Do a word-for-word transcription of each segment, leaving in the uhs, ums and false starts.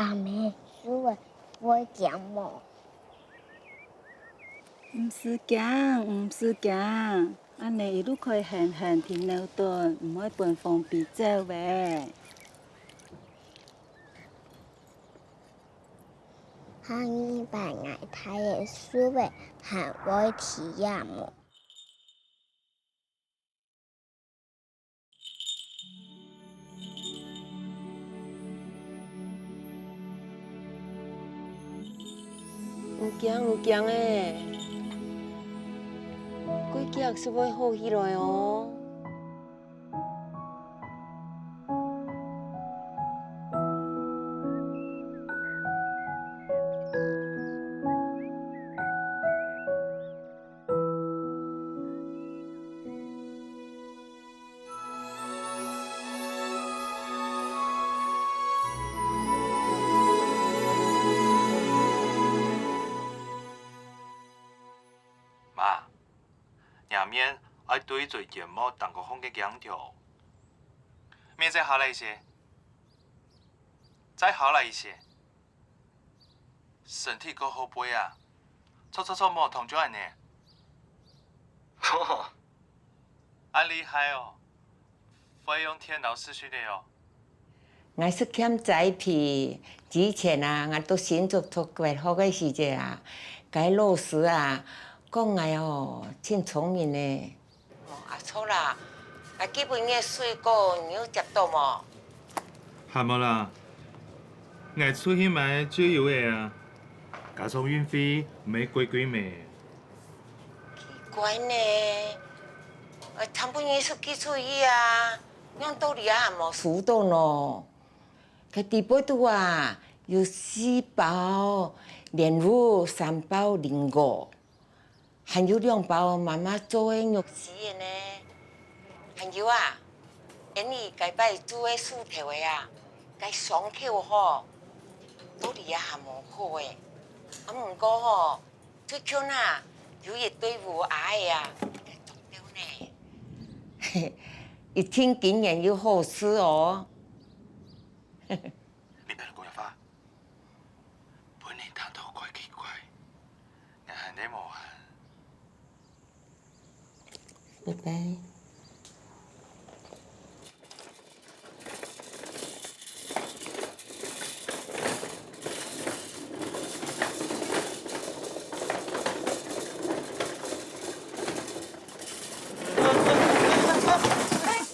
阿姆，樹仔會驚無？毋使驚，毋使驚，恁呢一路可以遠遠停留等，毋會分風飛走个。下二擺𠊎戴个樹仔還會飛也無？ 毋驚毋驚欸，過幾日就會好起來哦。 媽，若面愛對準煙幕頂高放个鏡頭，面再下來一些，再下來一些。 身體過好背啊？著著著，無痛就恁呢。恁厲害哦！會用電腦視訊个哦。𠊎識兼栽培，之前啊，𠊎讀新竹讀國學个時節啊，該老師啊，講𠊎哦，真聰明呢。 哦，阿錯啦，𠊎寄分你个水果，你有接到無？還無啦，𠊎出去買就有个啊，加上運費毋係貴貴咩？奇怪呢，呃，昨晡日就寄出去啊，仰到這下還無收到呢？該裡背肚啊，有四包蓮霧，三包蘋果。 還有兩包媽媽做个玉絲个呢。還有啊，𫣆俚該擺煮个薯條个啊，該爽口吼，到這下還無好欸。啊，毋過吼，最近啊，有一對烏鴉仔啊，該啄著呢。一定今年有好食哦。 你別亂講話，分人聽到怪奇怪，𠊎還得無閒。拜拜。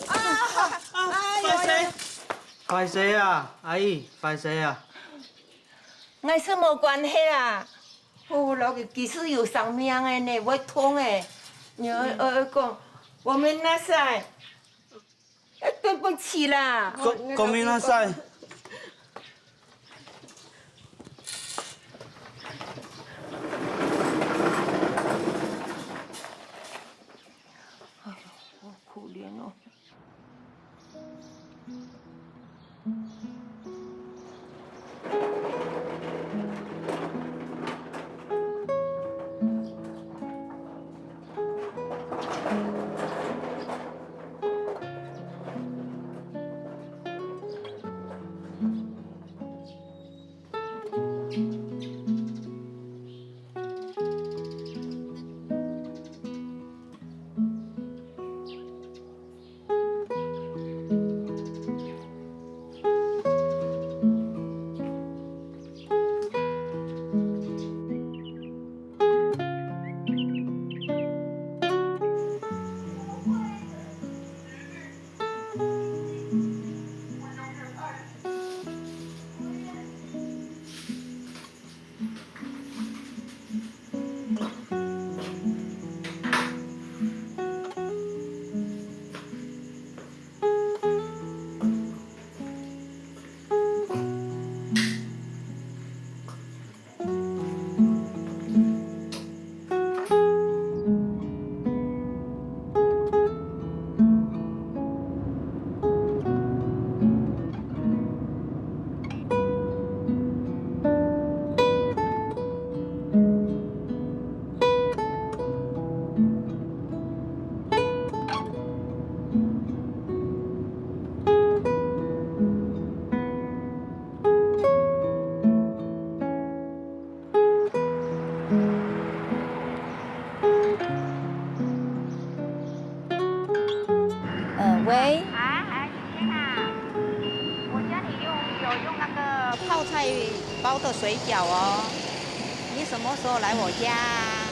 哎呀！ 壞勢啊，阿姨，壞勢啊。𠊎係無關係啊。哦，老弟，其實有生命个呢，會痛个。你愛，愛，愛講，我們那賽，對不起啦。講，講明那賽。 哎喲，好可憐哦。包的水饺哦。你什么时候来我家啊？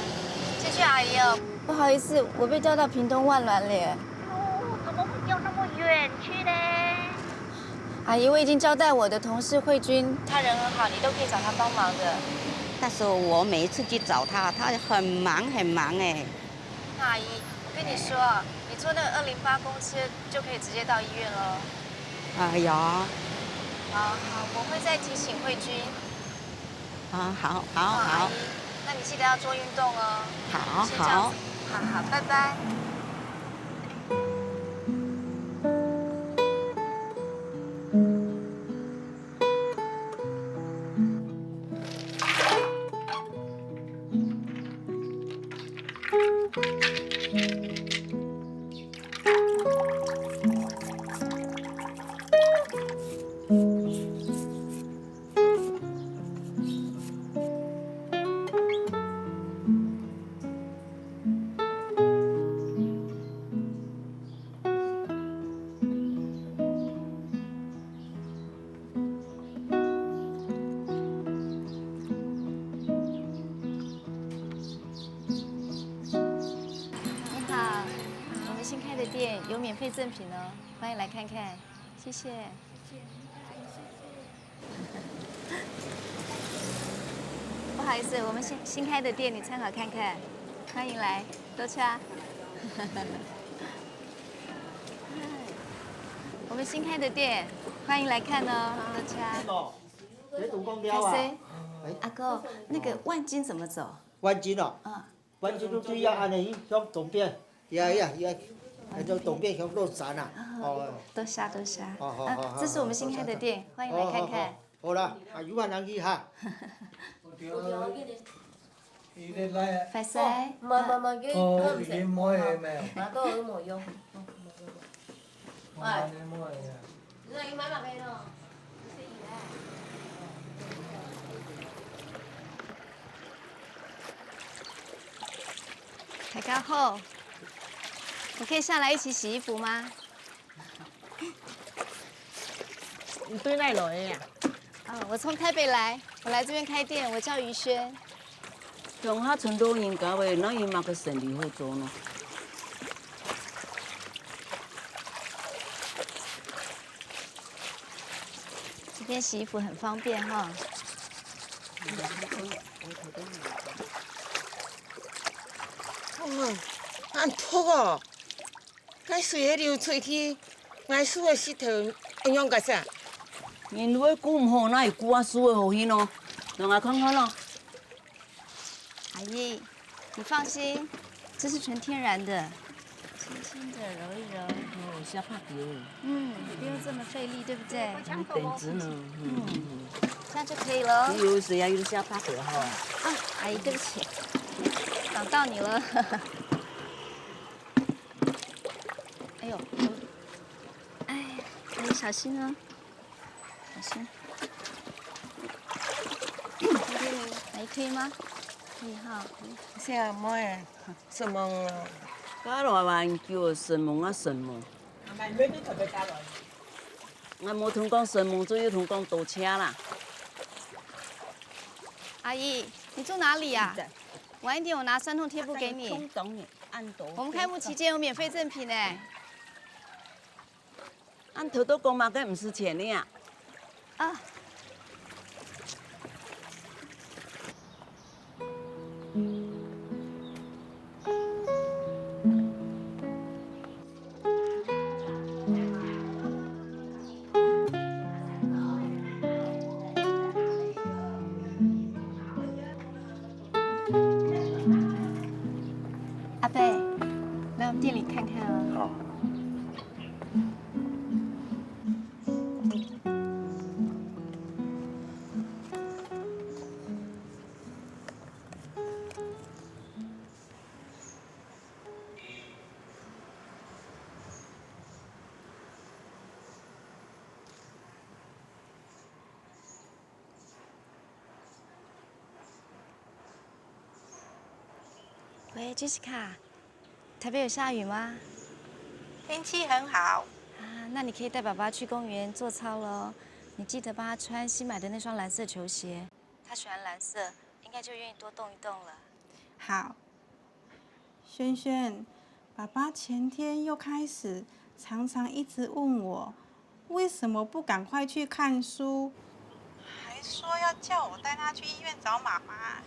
谢谢阿姨哦。不好意思，我被调到屏东万峦了耶。哦，怎么会调那么远去呢？阿姨，我已经交代我的同事慧君，她人很好，你都可以找她帮忙的。但是我每一次去找她，她很忙很忙哎。那阿姨，我跟你说，你坐那个二零八公车就可以直接到医院了。啊，有。好，好，我会再提醒慧君。啊，好，好，好，好。阿姨，那你记得要做运动哦。好，先这样子。好。好，好，拜拜。你好，我们新开的店有免费赠品哦，欢迎来看看，谢谢。不好意思，我们新新开的店，你参考看看，欢迎来，多吃啊。我们新开的店，欢迎来看哦，多吃啊。这种讲了啊。阿哥，那个万金怎么走？万金哦，嗯。 万金路对呀，安尼向东边，呀呀呀，安到东边向落山啊。哦，多谢多谢。好好好好，这是我们新开的店，欢迎来看看。好啦，啊，有闲人去哈。快些。慢慢慢，佢佢毋使。哦，佢無用。哎。 大家好，我可以下来一起洗衣服吗？你对哪来的呀？哦，我从台北来，我来这边开店，我叫于萱。乡下村老人家喂，哪有么个生理好做呢？ 这边洗衣服很方便哈。哇，恁毒哦！該水会流出去，𠊎手个膝頭會仰結煞？人會顧毋好，哪會顧啊手个好去呢？讓𠊎看看咯。 阿姨，你放心，这是纯天然的，轻轻的揉一揉。哦，小白球。嗯，不用这么费力，对不对？很等值呢。嗯，这样就可以了。有水啊，有小白球哈。啊，阿姨，对不起，挡到你了。哎呦，哎，阿姨小心哦。 好吃。还可以吗？可以哈。是啊，妹，承蒙啊。加來玩叫承蒙啊，承蒙。𠊎無同講承蒙，只有同講多謝啦。阿姨，你住哪裡啊？晚一點我拿酸痛貼布給你。我們開幕期間有免費贈品欸。 恁頭到講麼个毋使錢呢啊？啊。阿伯，來我們店裡看看哦。好。 喂，Jessica，台北有下雨嗎？天氣很好。啊，那你可以帶爸爸去公園做操咯。你记得帮他穿新买的那双蓝色球鞋，他喜欢蓝色，应该就愿意多动一动了。好。 萱萱，爸爸前天又开始常常一直问我，为什么不赶快去看书，还说要叫我带他去医院找妈妈。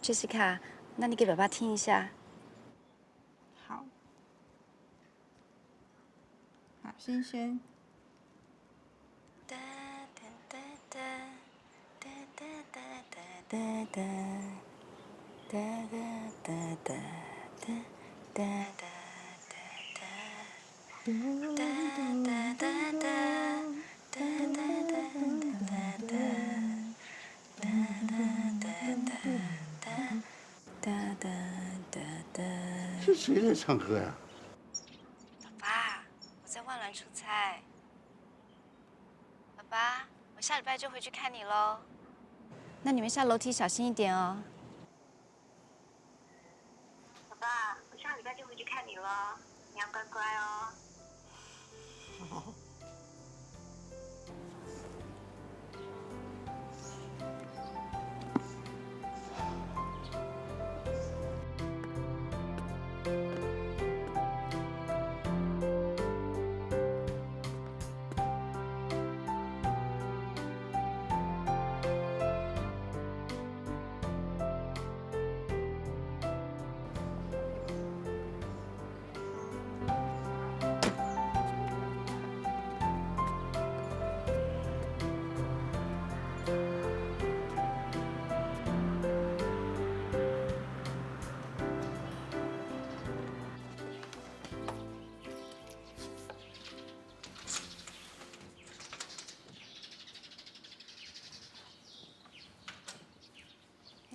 Jessica，那你给爸爸听一下。好。好，萱萱。 是谁在唱歌呀？爸爸，我在万峦出差。爸爸，我下礼拜就回去看你喽。那你们下楼梯小心一点哦。爸爸，我下礼拜就回去看你了，你要乖乖哦。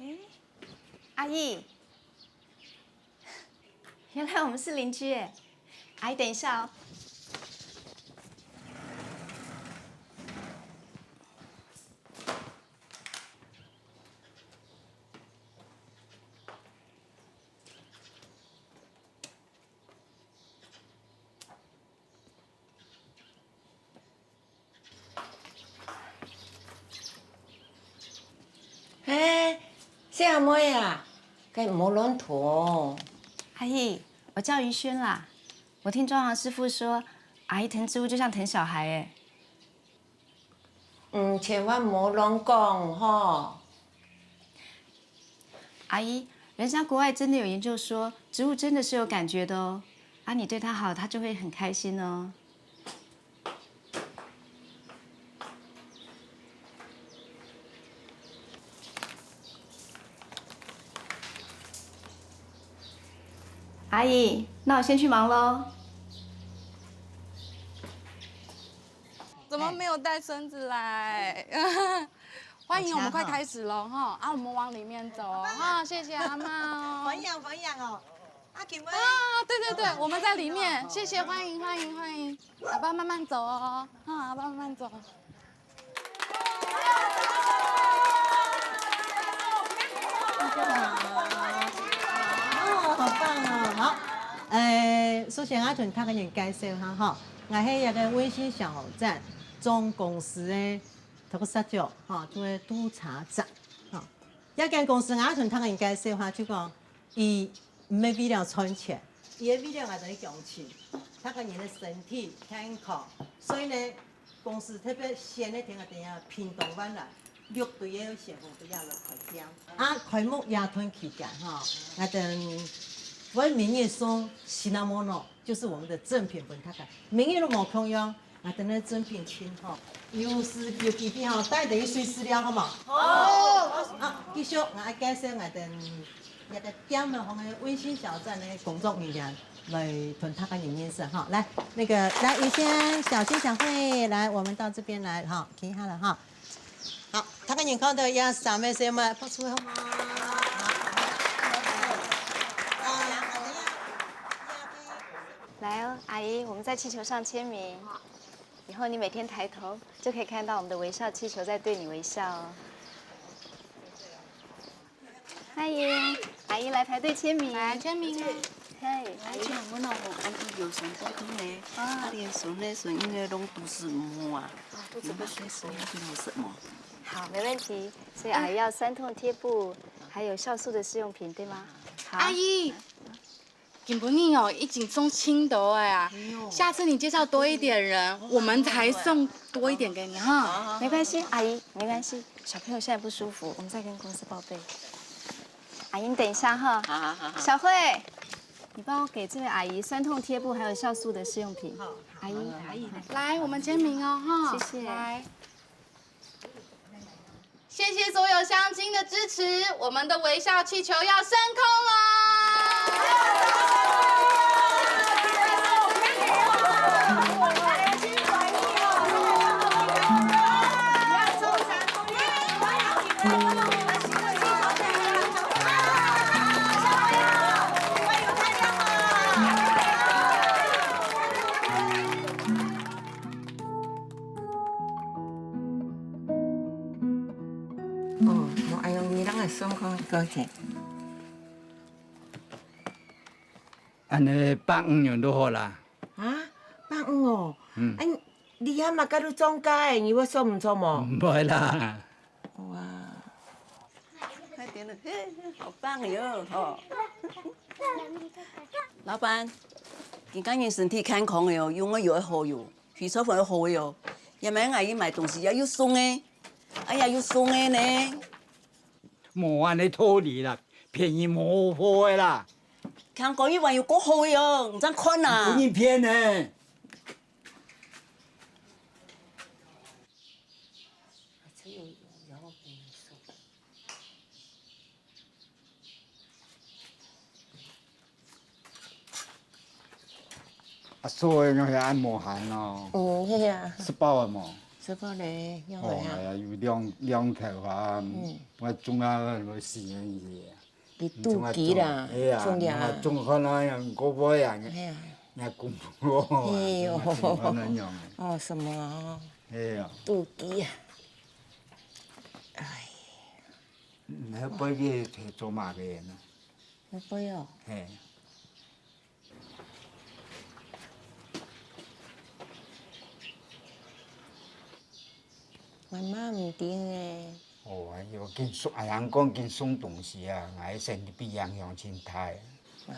哎，阿姨，原来我们是邻居哎。阿姨，等一下哦。 嘿，細阿妹啊，該毋好亂動。阿姨，我叫於萱啦。我听装潢师傅说，阿姨疼植物就像疼小孩哎。嗯，千万毋好亂講吼。 阿姨，人家国外真的有研究说，植物真的是有感觉的哦。啊，你对它好，它就会很开心哦。阿姨，那我先去忙喽。怎么没有带孙子来？欢迎，我们快开始喽哈！啊，我们往里面走哦哈！谢谢阿嬷哦。欢迎，欢迎哦。啊，今晚啊，对对对，我们在里面，谢谢，欢迎欢迎欢迎，阿爸慢慢走哦，哈，阿爸慢慢走。大家好，哦，好棒哦，好。呃，首先啊，同大家人介绍一下哈，我是一个温馨小站总公司的 读书长吼，就係督察长吼。這間公司，𠊎同大家人介紹下，就講，佢毋係為了賺錢，佢係為了𠊎等个鄉親，大家人个身體健康。所以呢，公司特別選个天下等下屏東萬巒六堆个先鋒都要來開店。啊，開幕這段期間吼，𠊎等會每日送cinnamon，就是我們的贈品分大家，每日都無共樣。 𠊎等个贈品盡好，有時有機會吼，帶等去試食了，好無？好。啊，繼續，𠊎愛介紹𠊎等這個店个方面溫馨小站个工作人員來同大家人認識哈。來，那個，來，雨軒、小軒、小慧，來，我們到這邊來哈，停一下了哈。好，大家人看到這三位先生，拍手好嗎？啊，來哦，阿姨，我們在氣球上簽名。 以後你每天抬頭，就可以看到我們的微笑氣球在對你微笑哦。歡迎，阿姨來排隊簽名。來簽名哦。嘿，阿姨。請問哦，阿姨有孫在聽呢，啊，連孫呢，孫因為攏肚屎毋好啊，肚屎不舒服。你有食無？好，沒問題。所以阿姨要酸痛貼布，還有酵素的試用品，對嗎？好。阿姨，今晡日哦，已經送盡多了啊。哎喲。下次你介紹多一點人，我們才送多一點給你哈。好，好，好。沒關係，阿姨，沒關係。小朋友現在不舒服，我們再跟公司報備。阿姨，你等一下哈。好，好，好，好。小慧，你幫我給這位阿姨酸痛貼布，還有酵素的試用品。好，好。阿姨，好，好，好。阿姨，來，我們簽名哦，哈。謝謝。來。謝謝所有鄉親的支持，我們的微笑氣球要升空了。哦，無愛用，你讓我送空一個先。恁呢百五元就好啦。啊，百五哦？嗯。哎，你阿媽佮你講價誒，你會算毋著無？毋會啦。哇。快點了，嘿，好棒喲，吼。老闆，今个人身體健康个哦，用个藥好喲，肥腸粉好个哦，也買𠊎去買東西也有送个，哎呀，有送个呢。無恁呢道理啦，騙人無好貨个啦。聽講一碗有夠好个哦，你正看啊。分人騙呢。 啊，所以講係恁無閒哦。嗯，係啊。食飽了無？食飽咧，仰會啊？哦，哎呀，有兩，兩頭啊，嗯。我種啊，我四年去。你肚飢啦，哎呀，種呀。你看種看啊，像果脯啊，哎呀。人家公婆啊，哎喲。種看那樣。哦，什麼啊？哎呀。肚飢啊。哎。你那背个係做麼个呢？那背哦。嘿。 媽媽毋知呢。哦，哎喲，緊送，哎呀，講緊送東西啊，𠊎身體比影響真大。𠊎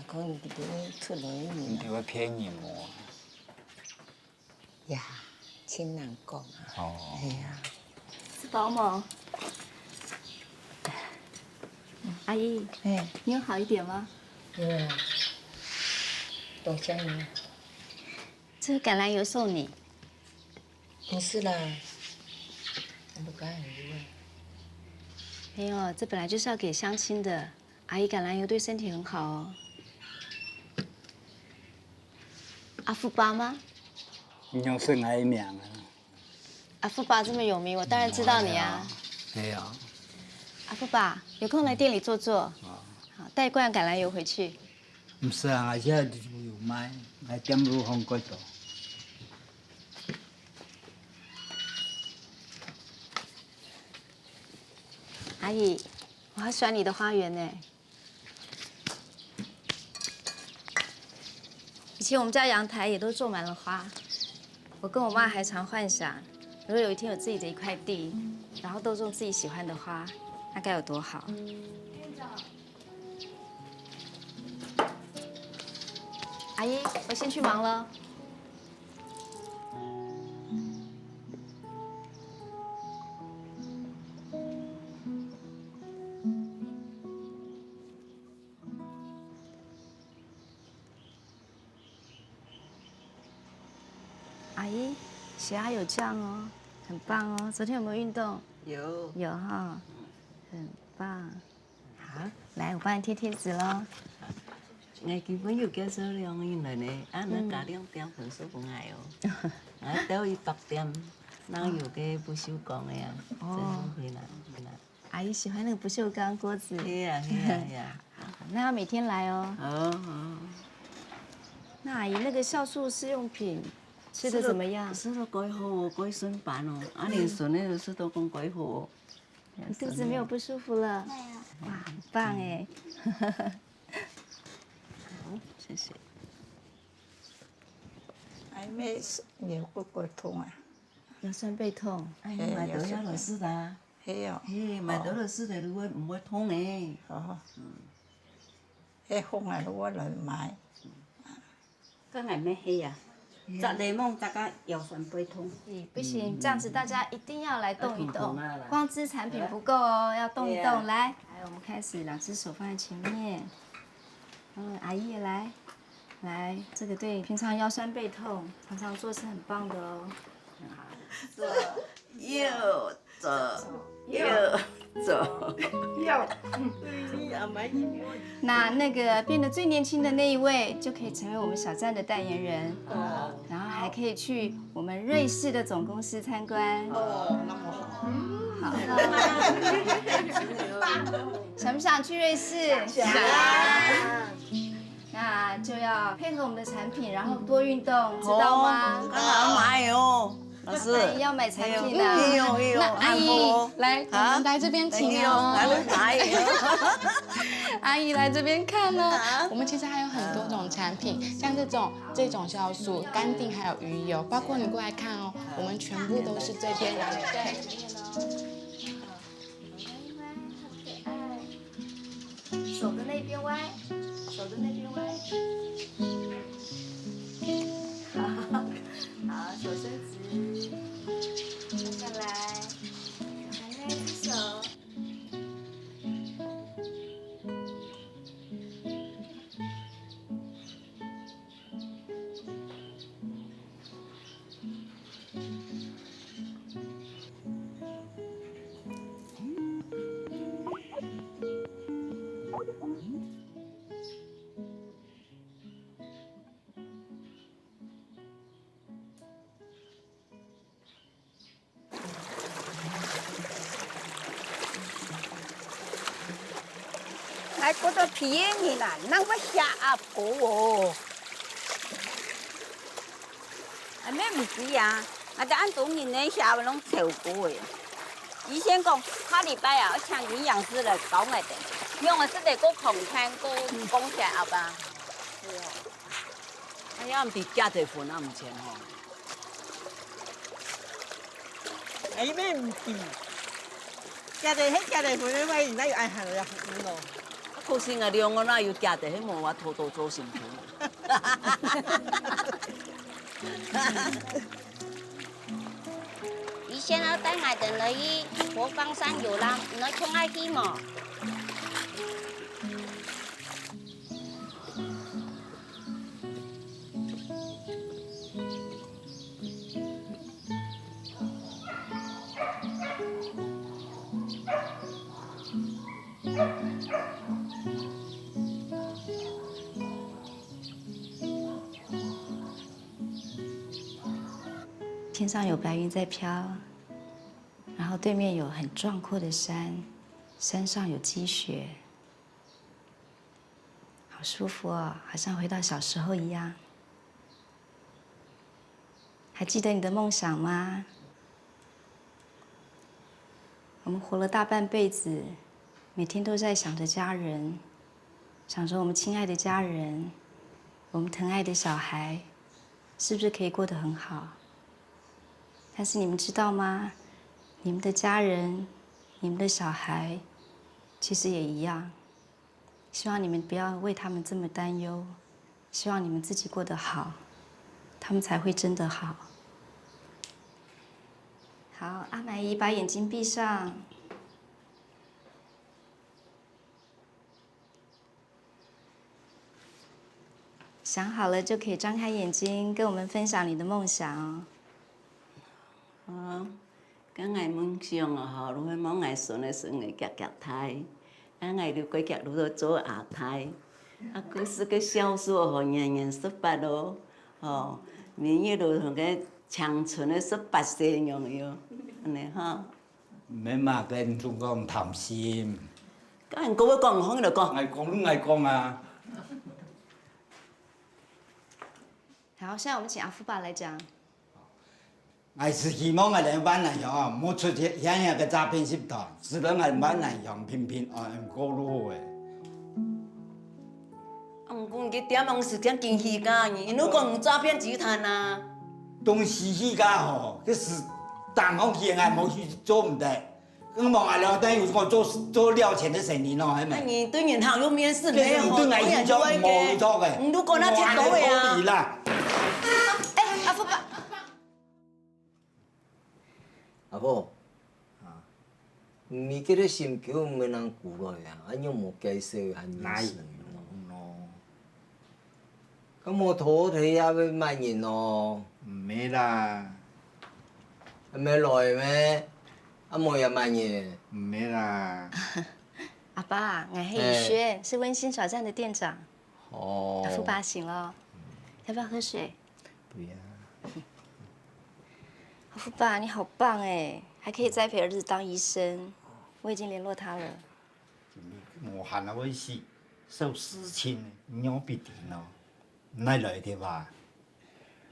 講你這個出來呢。你這個騙人哦。呀，真難講啊。哦。哎呀。食飽無？阿姨，嘿。你有好一點嗎？有啊。多謝你。 這個橄欖油送你。不是啦，我不敢很油啊。沒有，這本來就是要給鄉親的。阿姨橄欖油對身體很好哦。阿福爸嗎？你用生孩名啊？ 阿福爸這麼有名，我當然知道你啊。嗯，哎呀。哎呀。阿福爸，有空來店裡坐坐。啊。好，帶一罐橄欖油回去。毋使啊，𠊎這就有賣，來店路放過多。阿姨，我好喜歡你的花園呢。 以前我們家陽台也都種滿了花，我跟我媽還常幻想，如果有一天有自己的一塊地，然後都種自己喜歡的花，那該有多好。阿姨，我先去忙了。 阿姨，血壓有降哦，很棒哦。昨天有沒有運動？有。有哈，很棒。好，來，我幫你貼貼紙咯。𠊎今晡日有介紹兩個人來呢，啊，𠊎加兩點分數分𠊎哦。𠊎兜一百點，哪有个不鏽鋼个啊，哦。真好看啊，看啊。 阿姨喜歡那個不鏽鋼鍋子。係啊，係啊，係啊。好，那要每天來哦。好，好。那阿姨，那個酵素試用品吃得怎麼樣？食到，食到蓋好哦，蓋順便哦。啊，連孫仔都食到講蓋好哦。你肚子沒有不舒服了？沒有。哇，很棒哎。謝謝。哎，妹，腰骨會痛啊？腰痠背痛。哎，嘿，買到遐來食啦。腰痠背痛。係哦。嘿，買到來食个，就會，毋會痛呢。哦。嗯。該風啊，就會來買。 該𠊎乜係啊，摘檸檬摘到腰痠背痛。不行，這樣子大家一定要來動一動，光吃產品不夠哦，要動一動。來，來，我們開始，兩隻手放在前面。嗯，阿姨來，來，這個對平常腰痠背痛，常常做是很棒的哦。左右左右左右。那那個變得最年輕的那一位，就可以成為我們小站的代言人，然後還可以去我們瑞士的總公司參觀。哦，那麼好。好，想不想去瑞士？想。那就要配合我們的產品，然後多運動，知道嗎？哦，當然買哦。 老師，阿姨要買產品啦。哎呦，哎呦，那阿姨，來，我們來這邊請哦。哎呦，來買。阿姨來這邊看哦。我們其實還有很多種產品，像這種，這種酵素、甘定還有魚油，包括你過來看哦，我們全部都是最天然的。對。 手的那邊歪，手的那邊歪。好，好，手伸直，放下來，再来一只手。哎，這个皮个人啊，哪會寫阿婆哦？啊，恁毋知啊，𠊎兜恁多人呢，寫攏超過个。醫生講，下禮拜啊，愛請營養師來教𠊎兜，仰般食得過康健、過光鮮啊吧。哎呀，毋知加濟份啊，毋知吼。 哎，也毋知。食个，食个份个話，哪有愛行了咯？啊，可惜啊，兩个哪有食个，彼無我偷偷做心痛。醫生啊，帶𠊎兜來去佛光山遊覽，你愛同𠊎去無？ 天上有白云在飘，然后对面有很壮阔的山，山上有积雪，好舒服哦，好像回到小时候一样。还记得你的梦想吗？我们活了大半辈子，每天都在想着家人，想着我们亲爱的家人，我们疼爱的小孩， 是不是可以过得很好？但是你们知道吗？你们的家人、你们的小孩，其实也一样。希望你们不要为他们这么担忧，希望你们自己过得好，他们才会真的好。好，阿满姨把眼睛闭上。 想好了就可以张开眼睛，跟我们分享你的梦想哦。好，該𠊎夢想哦，吼，就希望𠊎孫仔孫女遽遽大，啊，𠊎就過遽就做阿太。啊，故事个笑說吼，年年十八咯，吼，每日就同个青春个十八歲樣樣，恁呢吼。 毋免嘛，跟你講貪心。該你講，你講，你就講。𠊎講，你愛講啊。好，現在我們請阿福爸來講。𠊎係希望𠊎等萬巒鄉啊，莫出現現在个詐騙集團，使得𠊎萬巒鄉平平安安過就好欸。毋過你个店用時間緊起價呢，因為講詐騙集團啊。東西起價吼，該係打工仔無去做毋得。 跟忙啊了，等於我做做了錢个生意咯，係咪？那你對人行有面子沒有？這是對人行就無錯个。你都講那太多了呀。無恁樣道理啦。哎，阿福伯。阿福，啊，你這个心臼毋係人顧來啊，恁樣無介紹還有哪有事咯？ 該無拖地也會罵人哦。毋係啦。還無來咩？啊無也罵人。毋係啦。阿爸，我係雨軒，是溫馨小站的店長。哦。阿福伯醒了，要不要喝水？不要。阿福伯，你好棒哎，還可以栽培兒子當醫生，我已經聯絡他了。 無閒啊，會死，受事情，尿必停哦，哪來的吧？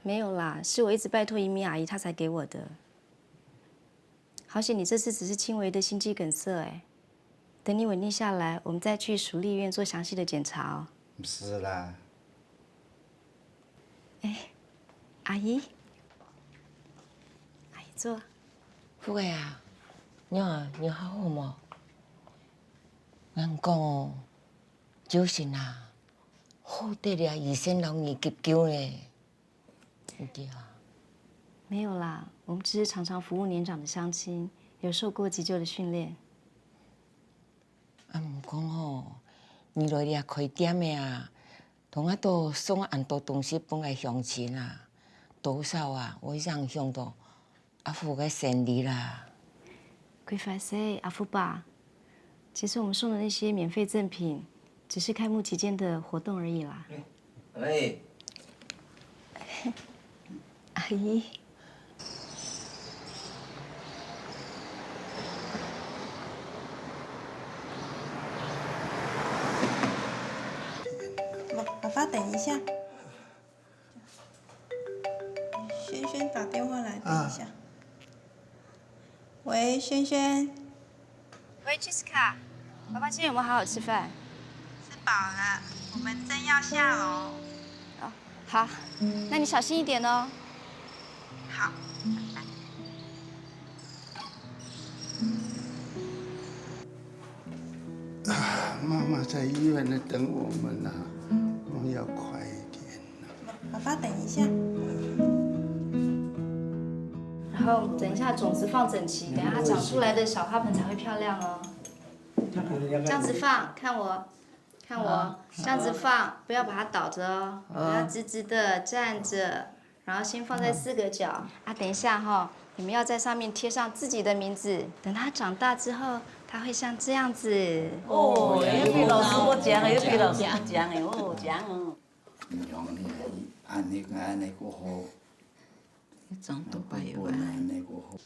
沒有啦，是我一直拜託移民阿姨，她才給我的。好險你這次只是輕微的心肌梗塞哎，等你穩定下來，我們再去署立院做詳細的檢查哦。毋係啦。哎，阿姨，阿姨坐。福貴啊，你好，你好好無？ 人講哦，朝晨啊，好得了醫生摎你急救呢。毋著啊？沒有啦，我們只是常常服務年長的鄉親，有受過急救的訓練。啊，毋過吼，你來這開店个啊，同𠊎兜送恁多東西分𠊎鄉親啊，多少啊，會影響到 阿福个生理啦。該壞勢，阿福伯，其實我們送的那些免費贈品，只是開幕期間的活動而已啦。哎。阿姨。爸，爸爸，等一下。 軒軒打電話來，等一下。啊。喂，軒軒。喂，Jessica，爸爸今天有沒有好好吃飯？吃飽了，我們正要下樓。哦，好，那你小心一點哦。好。 啊，媽媽在醫院呢等我們呢，我們要快一點。爸爸，等一下。然後等一下種子放整齊，等一下它長出來的小花盆才會漂亮哦。這樣子放，看我，看我，好。這樣子放，不要把它倒著哦，好。要直直的站著。 然後先放在四個角。啊，等一下哈，你們要在上面貼上自己的名字，等他長大之後，他會像這樣子。哦，又比老師過獎了，又比老師過獎了，哦，獎哦。你看你，恁呢，恁呢過好。你長到白有啊。恁呢過好。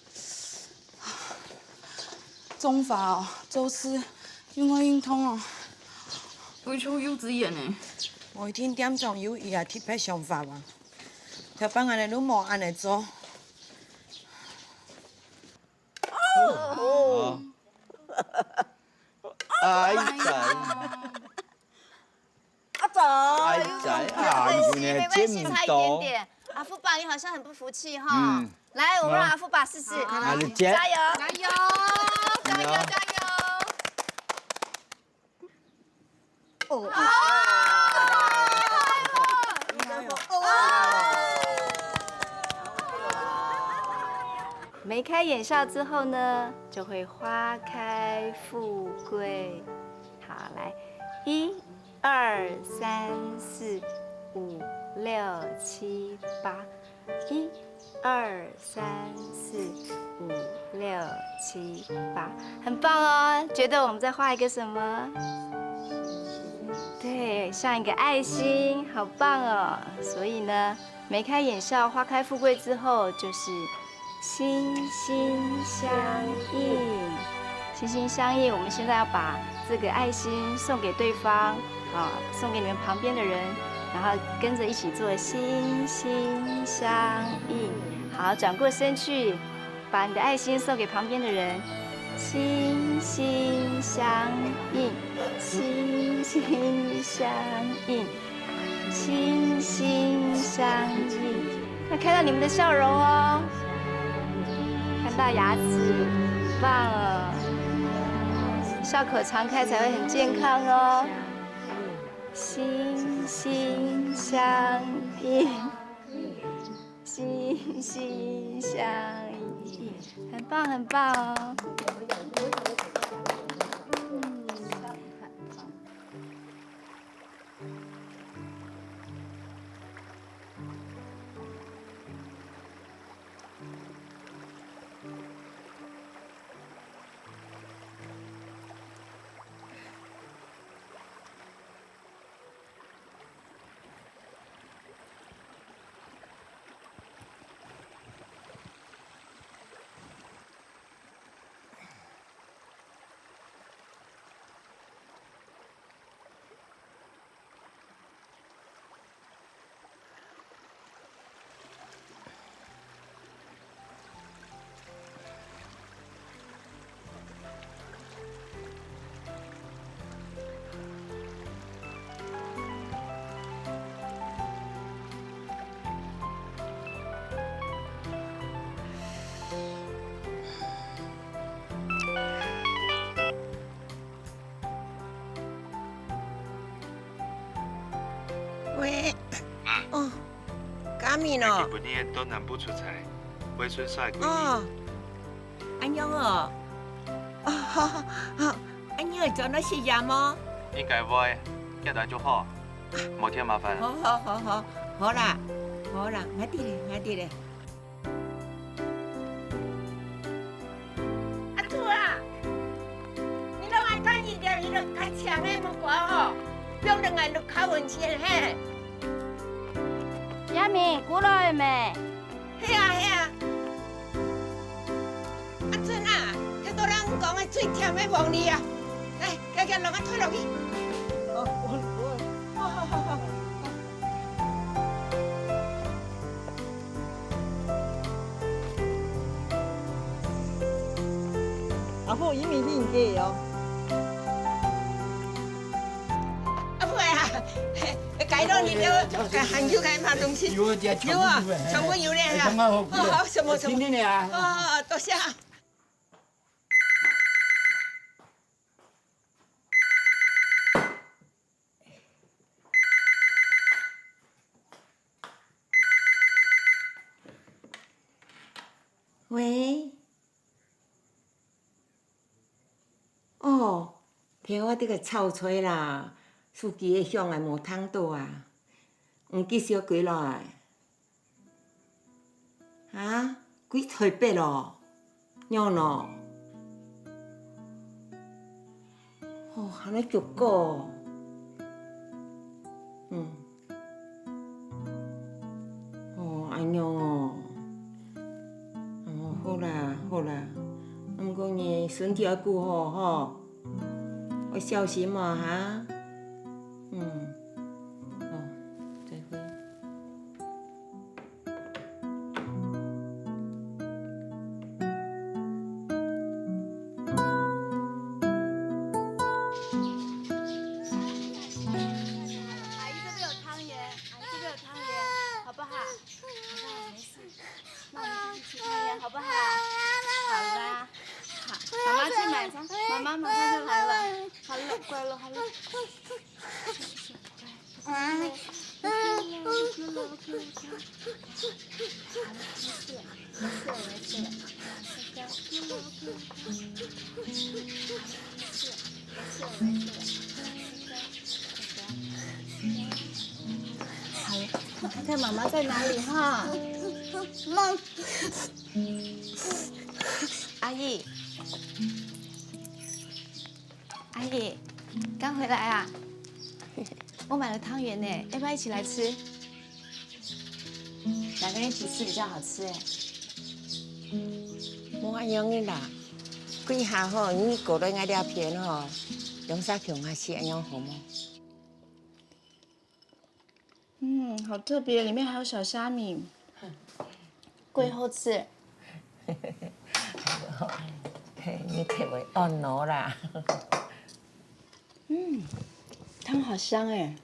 種花哦，做事又愛運動哦。會像幼稚園呢。無一定店長有佢个特別想法啊。頭擺𠊎兜都無恁呢做。哦。哎呀。 阿總，哎呀，哎呀，沒關係，沒關係，差一點點。阿福伯，你好像很不服氣哈。嗯。來，我們讓阿福伯試試。好，阿福伯。加油！加油！加油！加油！加油！哦。梅開眼笑之後呢，就會花開富貴。好，來，一、二、三、四、五、六、七、八，一、二、三、四、五、六、七、八，很棒哦！覺得我們在畫一個什麼？對，像一個愛心，好棒哦！所以呢，梅開眼笑，花開富貴之後，就是 心心相印。心心相印，我們現在要把這個愛心送給對方，啊，送給你們旁邊的人，然後跟著一起做心心相印。好，轉過身去，把你的愛心送給旁邊的人。心心相印，心心相印，心心相印。要看到你们的笑容哦，看到牙齿，棒了，笑口常开才会很健康哦。心心相印。 心心相印，很棒，很棒哦。喂，妈，哦，佳敏哦。今晡日到南部出差，會順續幾日。哦，恁樣哦。哦，好，好，好。恁樣會轉來食夜無？應該會，遽來就好，無添麻煩。好，好，好，好，好啦，好啦，𠊎知咧，𠊎知咧。 阿珠啊，你摎𠊎帶一粒彼个較青个木瓜吼，放等𠊎摎較穩先嘿。阿明，過來咩？係啊，係啊。阿珍啊，這都人講个最甜个黃梨啊，來，遽遽摎𠊎推落去。哦，我，我。好，好，好，好。 阿婆，一米一米个哦。阿婆啊，改到你了，還有該買東西？有啊，有啊，全部有咧呀。哦，好，什麼什麼？今天的啊。哦，多謝啊。 喂？哦，頭下這个臭吹啦，手機个響𠊎無聽到啊。毋，幾時會歸來？ 哈？歸台北咯？仰呢？哦，恁樣足久哦。嗯。哦，恁樣哦。哦，好啦，好啦。毋過你身體愛顧好吼，愛小心哦，哈。嗯。哦，再會。 阿姨这边有汤圆，阿姨这边有汤圆，好不好？好不好？没事，那我们一起吃汤圆，好不好？好啦，好，妈妈去买汤，妈妈马上就来了。好了，乖了，好了。 好，看看妈妈在哪里哈。阿姨，阿姨，刚回来啊？我买了汤圆呢，要不要一起来吃？两个人一起吃比较好吃哎。無恁樣个啦，這下吼，你過來𠊎這片吼，兩儕共下食恁樣好無？ 嗯，好特别，里面还有小虾米，贵后翅。你就會安樂啦。嗯，湯好香哎。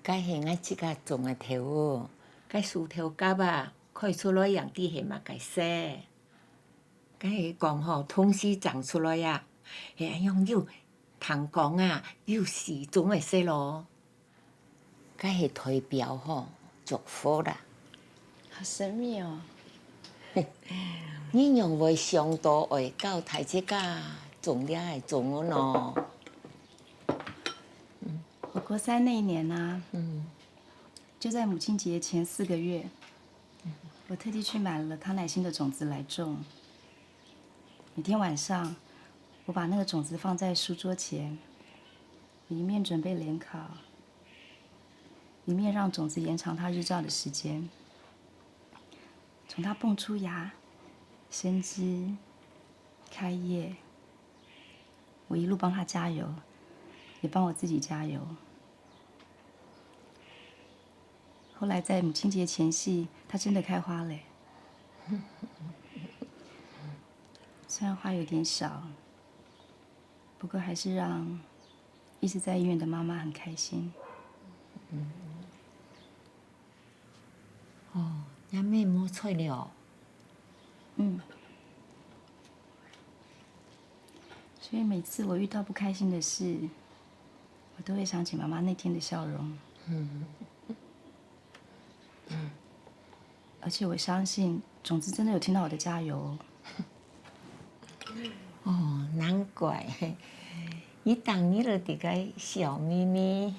該係𠊎自家種个豆，該樹頭莢啊，開出來樣仔係麼个色？該係講吼，同時長出來啊，係恁樣有 聽講啊，有四種个色咯。該係代表吼，祝福啦。好神秘哦。你仰會想到愛教大自家種這个種物呢？我國三那一年啊，嗯，就在母親節前四個月，我特地去買了康乃馨的種子來種。每天晚上，我把那個種子放在書桌前，我一面準備聯考，一面讓種子延長它日照的時間。從它蹦出芽、生枝、開葉，我一路幫它加油，也幫我自己加油。後來在母親節前夕，它真的開花嘞。雖然花有點小，不過還是讓一直在醫院的媽媽很開心。哦，阿姆無在了。嗯。所以每次我遇到不開心的事，我都會想起媽媽那天的笑容。嗯。 而且我相信種子真的有聽到我的加油哦。哦，難怪。你當日就在該笑眯眯。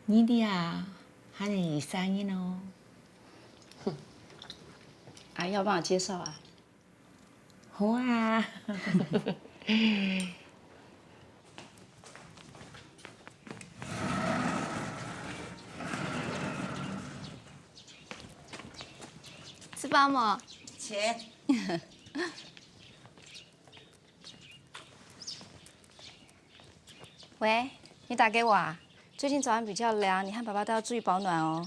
你這下還係一儕人哦。阿姨要幫我介紹啊？ 好啊。吃飽無？切。喂，你打給我啊？最近早安比較涼，你和爸爸都要注意保暖哦。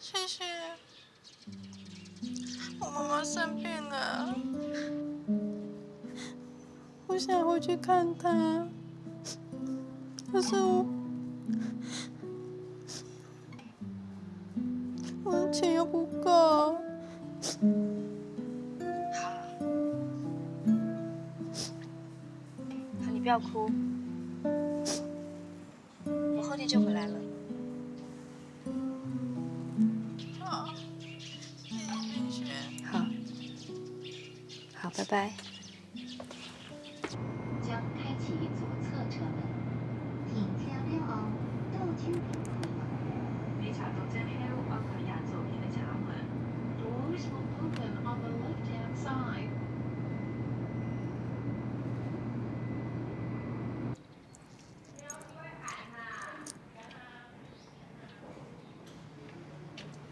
謝謝。 我媽媽生病了，我想回去看她，可是我，我的錢又不夠。好了，好，你不要哭。 我後天就回來了。好，謝謝冰雪。好，好，拜拜。將開啟左側車門，停車了後，倒轉右胲。你車到之後，愛開右手邊个車門。Doors will open on the left-hand side.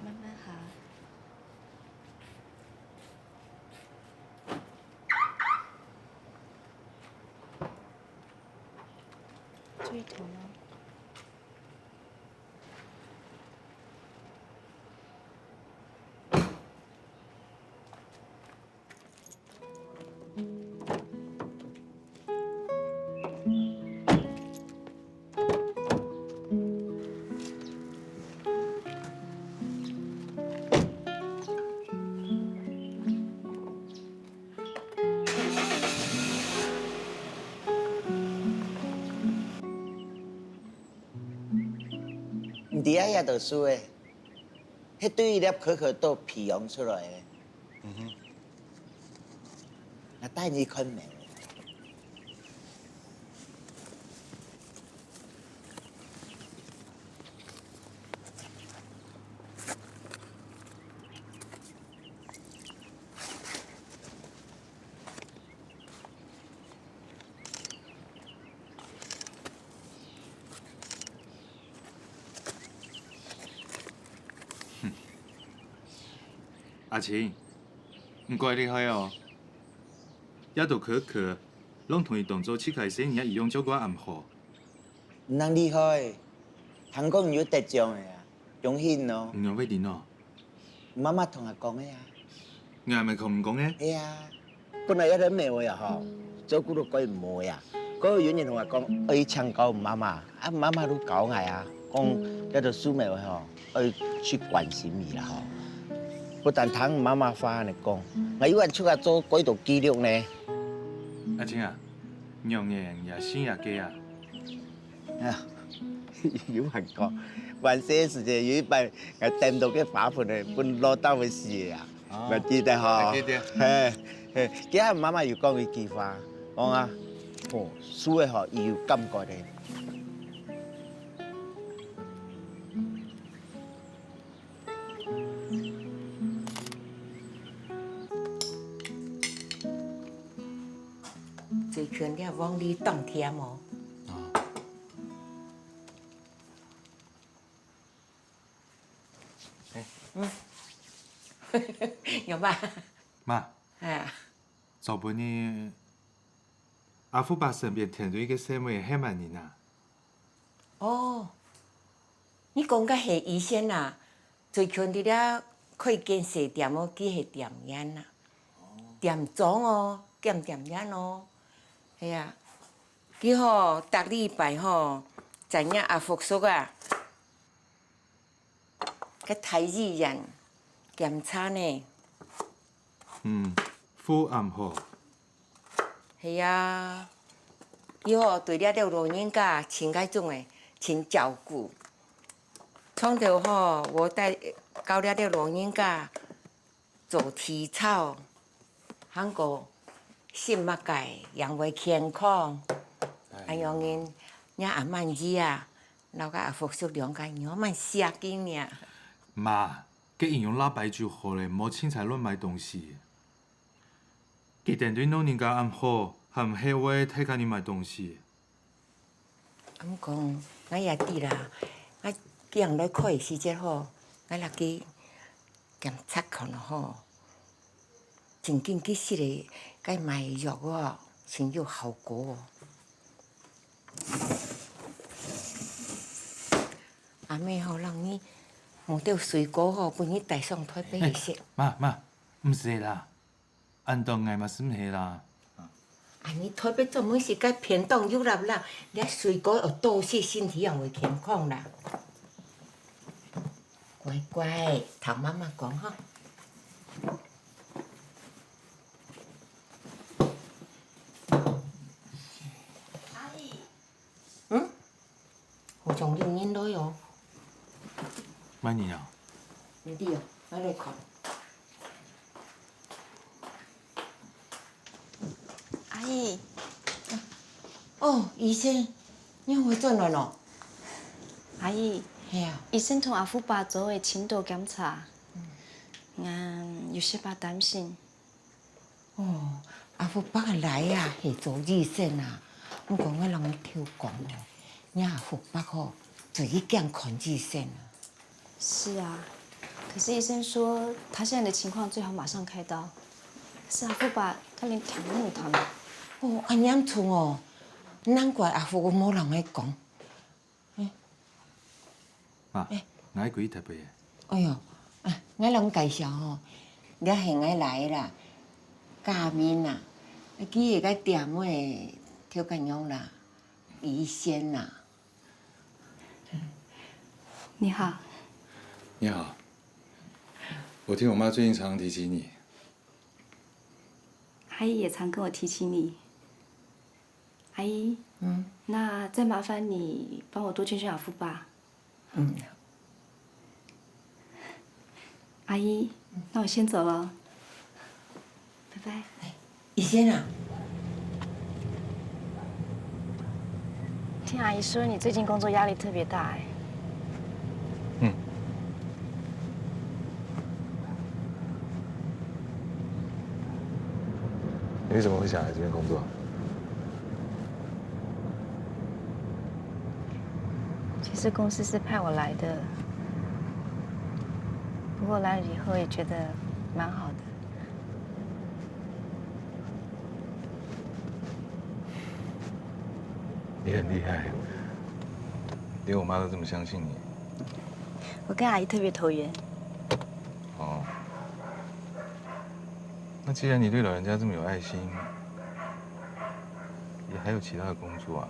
慢慢好。注意頭哦。 你知影這兜樹仔，係對一粒可可豆培養出來个。嗯哼。𠊎帶你看貓。 阿清，你蓋厲害哦！這兜殼殼，攏同你當初七屆生日一樣照顧恁好。你恁厲害，聽講你有得獎个啊，恭喜你哦！你仰會知哦？媽媽同𠊎講个啊。𠊎毋係講毋講个。哎呀，本來這個廟仔啊吼，做久都改毋好呀。過有人同𠊎講，愛請教媽媽，啊媽媽都教𠊎啊，講這個樹廟仔吼，愛去關心佢啦吼。不但聽媽媽話恁樣講，𠊎又還自家做幾多記錄呢。阿清啊，娘个也信也个啊？ 啊，有閒講，還細个時節有一擺，𠊎抌到个花盆仔，分老豆仔食个啊。哦。還記得吼？還記得。嘿，嘿，佢媽媽有講一句話，講啊，哦，樹仔吼，佢有感覺个。 最近這黃梨當甜哦。啊。哎。嗯。有吧？媽。哎呀。昨晡日，阿福伯身邊添著一個細妹係麼人啊？哦，你講个係醫生啊？ 最近佇這開間細店哦，佢係店員啊。店長哦，兼店員哦。係啊，佢吼，逐禮拜吼，在若阿福叔啊，个大醫院檢查呢。 嗯，福恁好。係啊，佢吼對這兜老人家盡該種个，盡照顧。從頭吼，𠊎帶教這兜老人家做體操，還過食麼个，樣會健康。哎呀。恁樣人，若阿滿姨啊，摎个阿福叔兩個人，滿惜佢呢。媽， 該營養臘八就好咧，莫凊彩亂買東西。佢等對老人家恁好，還毋係為大家人買東西。毋過，𠊎也知啦，𠊎今來開時節吼，𠊎來去檢查看吼，正經佢食个該買藥哦，盡有效果哦。 阿姆吼，摎你買兜水果吼，分你帶上台北去食。哎，媽，媽，毋使啦，恁多𠊎嘛食毋下啦。啊，你台北做麼个食該便當又淰淰，這水果愛多食，身體正會健康啦。乖乖，聽媽媽講吼。 嗯？好像有人來哦。麼人啊？毋知哦，𠊎來看。阿姨。哦，醫生，你會轉來咯？阿姨，係啊。醫生同阿福伯做个深度檢查，嗯，𠊎有些怕擔心。 哦，阿福伯个倈仔係做醫生啊，毋過𠊎摎你偷講哦，若阿福伯吼，最驚看醫生啊。是啊，可是醫生說他現在的情況最好馬上開刀。可是阿福伯他連躺都不能躺了。哦，恁嚴重哦，難怪阿福無摎𠊎講。 欸。媽，欸。𠊎歸特別个。哎喲，啊，𠊎摎你介紹吼，這係𠊎倈仔啦，嘉明啊，佢係該店个頭家娘啦，醫生啊。你好。你好，我聽我媽最近常常提起你。阿姨也常跟我提起你。 阿姨，嗯。那再麻煩你幫我多勸勸阿福伯。嗯。阿姨，那我先走了，拜拜。醫生啊。聽阿姨說，你最近工作壓力特別大哎。 嗯。你為什麼會想來這邊工作？其實公司是派我來的，不過來了以後也覺得蠻好的。 你很厲害，連我媽都這麼相信你。我跟阿姨特別投緣。哦。既然你對老人家這麼有愛心，也還有其他的工作啊？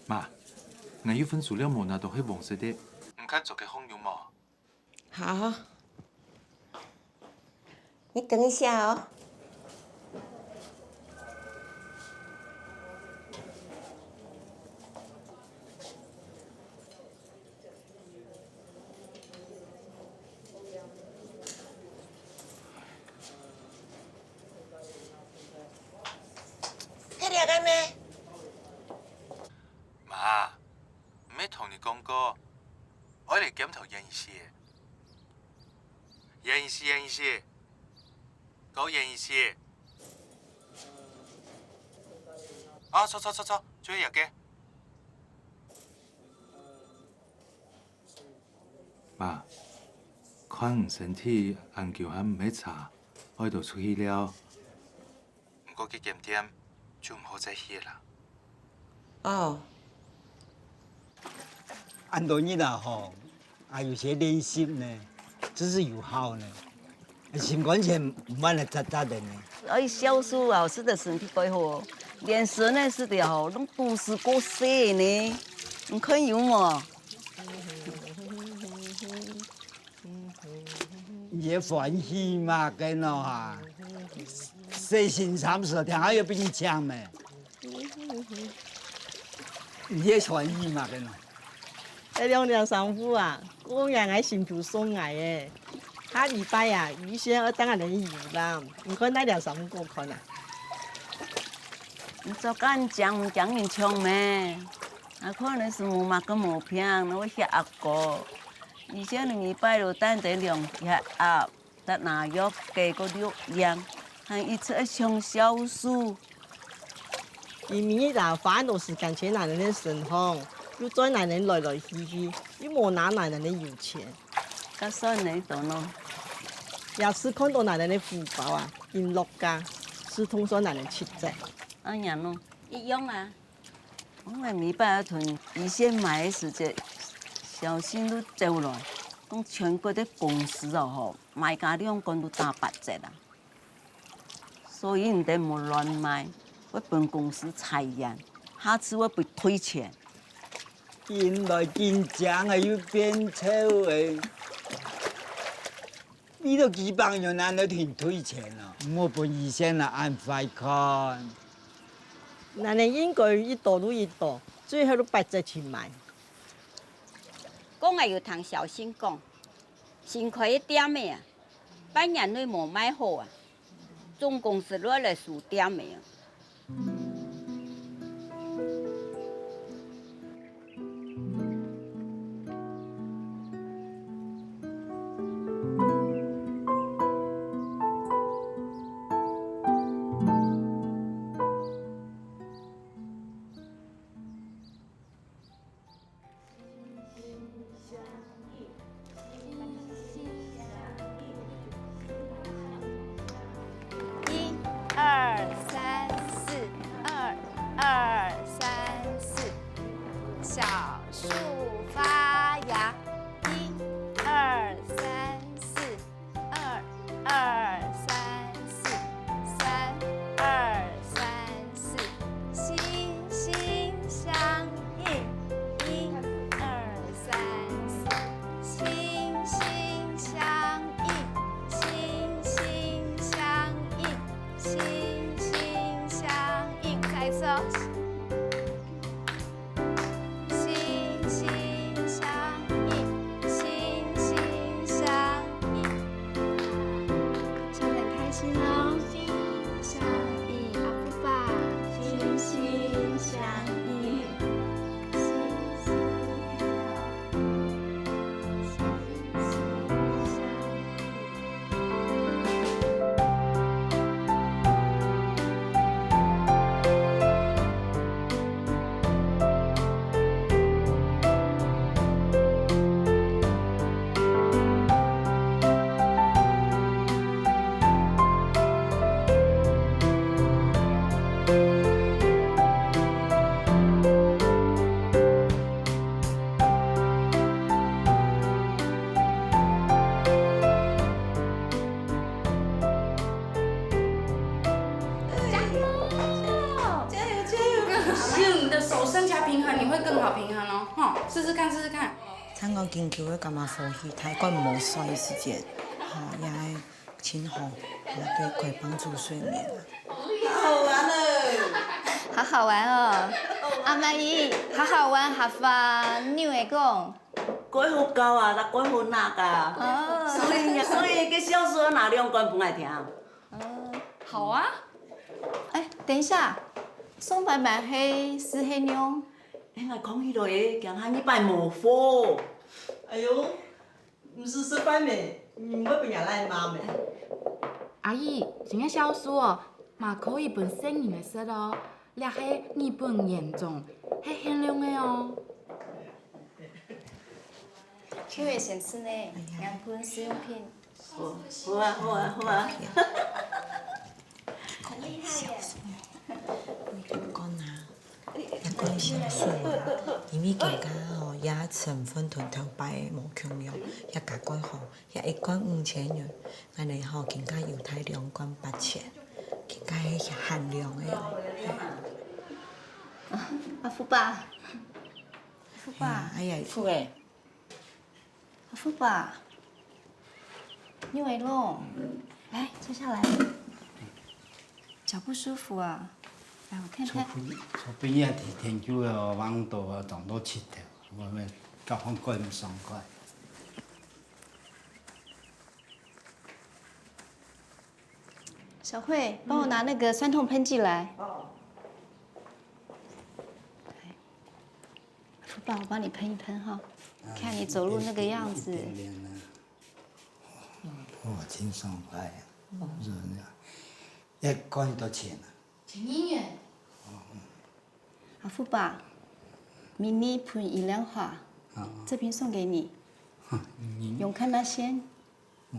媽，𠊎有份資料無拿到，係黃色个，你看做得好用無？好，你等一下哦。 媽，毋係同你講過，愛來檢討演示个？演示，演示，講演示。啊，著著著著，就係這個。 媽，看你身體恁久還毋係差，愛多出去尞。毋過該間店就毋好再去啦。哦。恁多日啊吼，啊有些練習呢，真係有效呢。 心肝錢毋會來扎扎个呢。愛酵素啊，使得身體蓋好哦。連蛇呢，使得吼，攏肚屎過細呢。你看有無？你也歡喜嘛，跟哦哈，細心三十，天下有比你強咩？ 你也歡喜嘛，跟哦。這兩條衫褲啊，過年𠊎新婦送𠊎个。下禮拜啊，醫生愛帶𠊎來遊覽，你看哪條衫褲好看啊？你著恁靚，毋驚人搶咩？𠊎看你係無麼个毛病，哪會血壓高。醫生你每擺都帶你量血壓， 搭拿藥，計過錄影，還一直愛上酵素。佢每日啊，花恁多時間在𠊎等个身項，又載𠊎等來來去去，又無拿𠊎等个油錢。該算你多喏。這次看到𠊎等个荷包啊，緊落價，自動算𠊎等七折。恁樣喏，一樣啊。 𠊎每擺愛同醫生買个時節，小新都走來，講全國个公司哦吼，賣價兩罐都打八折啊。所以你兜莫亂買，會分公司裁員，下次會被退錢。緊來緊靚个又變丑个。 為著幾百元，恁樣停退錢哦，莫分醫生啊恁壞看。𠊎等應該一多就一多，最好就八折去賣。講𠊎有聽小新講，新開个店仔啊，半年內無賣好啊，總公司就愛來收店仔啊。 一二三四，二二三四，小樹發芽。一二三四， 二二三四，三二三四，心心相印。一二三四，心心相印，心心相印，心心相印。再一次哦。 心心相印，心心相印。笑得很開心哦。心心相用你的手伸起来平衡，你会更好平衡哦。哈，试试看，试试看。聽講今朝个感覺歡喜，太過無睡時節，吼，也係真好，也對可以幫助睡眠啊。好好玩哦。好好玩哦。阿媽姨，好好玩，客話仰會講？蓋好搞啊，啦蓋好鬧啊。哦。所以，所以个小說拿兩罐分𠊎聽。哦，好啊。哎，等一下，送外賣係，係仰？哎，𠊎講起來，驚下一擺無貨。哎喲，毋使食飯咩？你毋會分人來罵咩？阿姨，今个小說哦，嘛可以分細人仔食哦，這係日本原裝，係限量个哦。秋月先生呢，兩份試用品。 好，好啊，好啊，好啊。你講啊，一罐香水啊，因為今下吼，也成分同頭擺無共樣，也加蓋好，也一罐五千元，恁呢吼，今下有大兩罐八千，今下係限量个哦。阿福伯，阿福伯，哎呀，福伯。 阿福伯，你會咯？來，坐下來。腳不舒服啊？來，我看看。昨晡，昨晡夜天天就哦，橫到啊，撞到膝頭，𠊎乜甲方蓋毋爽快。小慧，幫我拿那個痠痛噴劑來。哦。 福寶，我幫你噴一噴哈，看你走路那個樣子。哦，真爽快啊！真个。一罐幾多錢啊？千二元。啊，福寶，迷你噴一兩下，這瓶送給你，用看嘛先。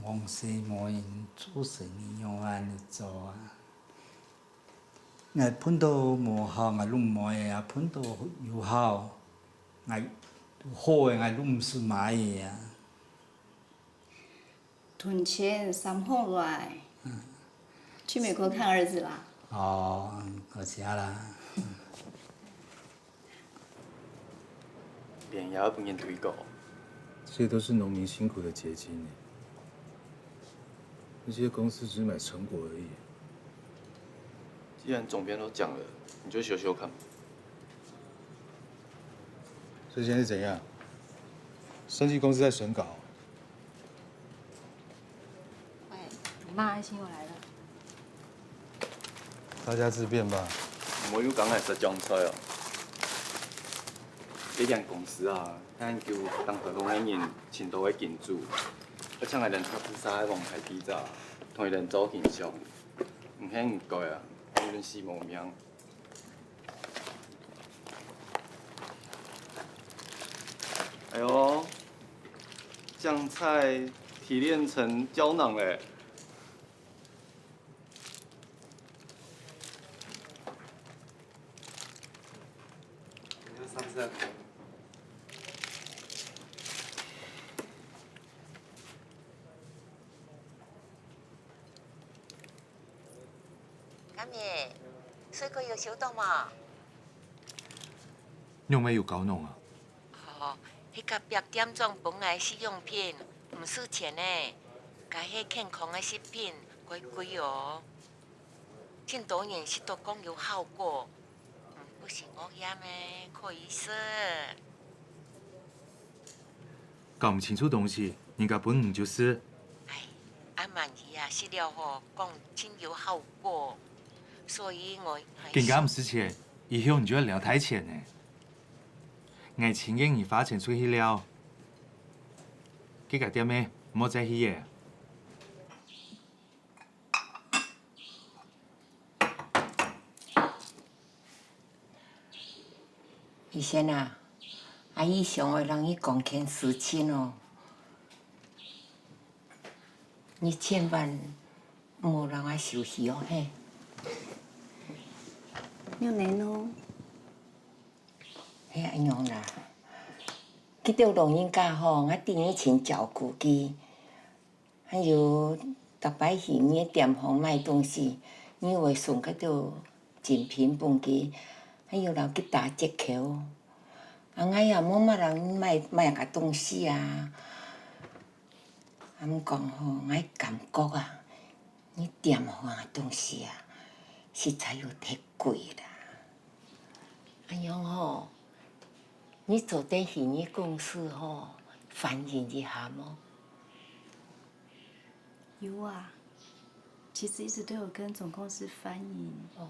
往時無人做生意仰恁呢做啊？𠊎噴到無效，𠊎攏毋買啊；噴到有效，𠊎好个，𠊎攏毋使買啊。存錢三好來，去美國看兒子啦。哦，好食啦。 連夜分人推告。這些都是農民辛苦的結晶耶。那些公司只是買成果而已。既然總編都講了，你就修修看吧。所以現在是怎樣？生技公司在審稿？ 喂，你媽的信又來了。大家自便吧。莫又講愛食醬菜哦。這間公司啊，𠊎就當頭路个人，盡多个金主，而且𠊎連續自殺个王牌記者，同佢連做翕相，毋係毋該啊，有人死無命。 哎喲，醬菜提煉成膠囊嘞！你看上次那个。 阿妹，水果有收到無？仰會有交儂啊？哦，去隔壁店裝分𠊎試用品，毋使錢呢。該係健康个食品，蓋貴哦。盡多人食到講有效果，毋過食惡厭个，可以食。 搞毋清楚東西，人家分你就食。哎，阿滿姨啊，食了吼，講真有效果，所以𠊎還，今下毋使錢，以後你就愛了大錢呢。𠊎情願你花錢出去尞，這家店仔莫再去了。 醫生啊，阿姨想愛摎你講件事情哦，你千萬毋好摎𠊎收起哦，嘿。仰仔呢？係恁樣啦，佢兜老人家吼，𠊎知你盡照顧佢。 還有，逐擺去你个店項買東西，你會送該兜精品分佢， ，𠊎又摎佢打折扣。啊，𠊎也無麼人買，買个東西啊。啊，毋講吼，𠊎感覺啊，你店項个東西啊，實在有忒貴啦。恁樣吼，你做得去你公司吼，反映一下無？ 有啊，其實一直都有跟總公司反映。哦。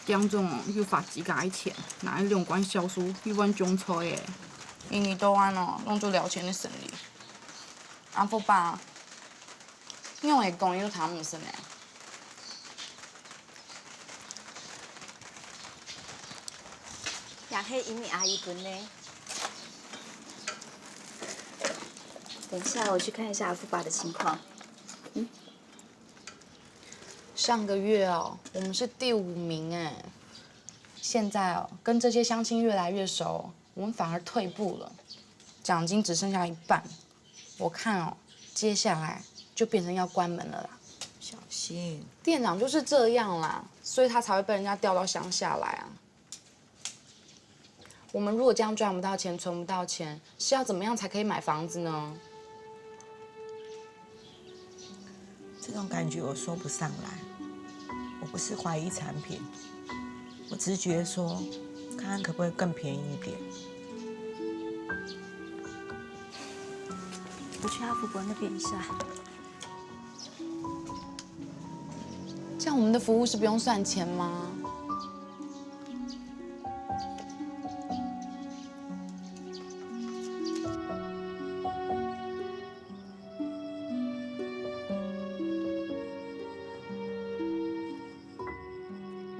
店長哦，又罰自家个錢，拿兩罐酵素，又換種菜誒。日日都恁樣，攏做了錢个生理。阿福伯，你仰會講又聽毋識呢？ 也係因為阿姨分个。等一下，我去看一下阿福伯的情況。嗯。上個月哦，我們是第五名哎。現在哦，跟這些鄉親越來越熟，我們反而退步了，獎金只剩下一半。我看哦，接下來就變成要關門了啦。小心。店長就是這樣啦，所以他才會被人家調到鄉下來啊。 我們如果這樣賺不到錢，存不到錢，是要怎麼樣才可以買房子呢？這種感覺我說不上來。我不是懷疑產品，我只是覺得說，看看可不可以更便宜一點。我去阿福伯那邊一下。這樣我們的服務是不用算錢嗎？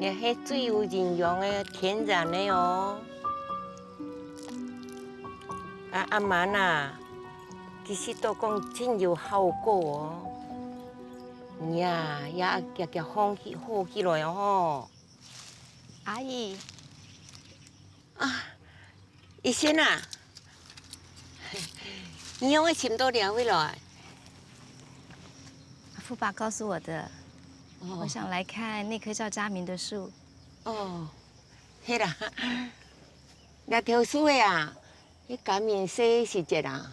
這係最有營養个天然个哦。啊，阿滿啊，其實都講真有效果哦。你啊，也遽遽好起，好起來哦吼。阿姨。啊， 醫生啊，你仰會尋到這位來？阿福伯告訴我的，哦。我想來看那棵叫嘉明的樹。哦，係啦，這頭樹个啊，係嘉明細時節啊，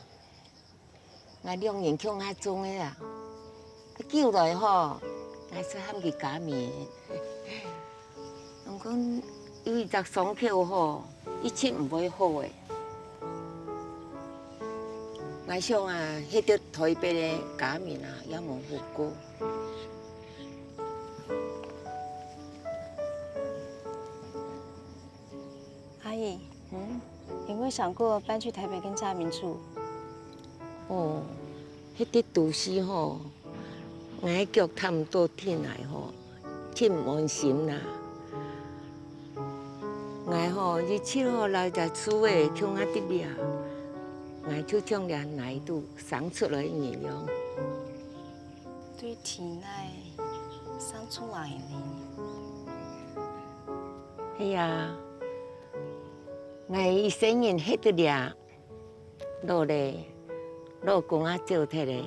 𠊎兩人共下種个啊。久來吼，𠊎就喊佢嘉明。毋過有一隻傷口吼，一直毋會好誒。𠊎想啊，歇到臺北个嘉明啊，也無好過。 阿姨，嗯？你有沒有想過搬去台北跟嘉明住？哦，該个都市吼，𠊎个腳踏毋到地泥吼，真毋安心啦。𠊎吼，一直吼摎這樹仔共下佇這，𠊎就像這泥肚生出來个人樣。對地泥生出來个人。 係啊，𠊎一世人歇到這，老咧，老公也走忒咧，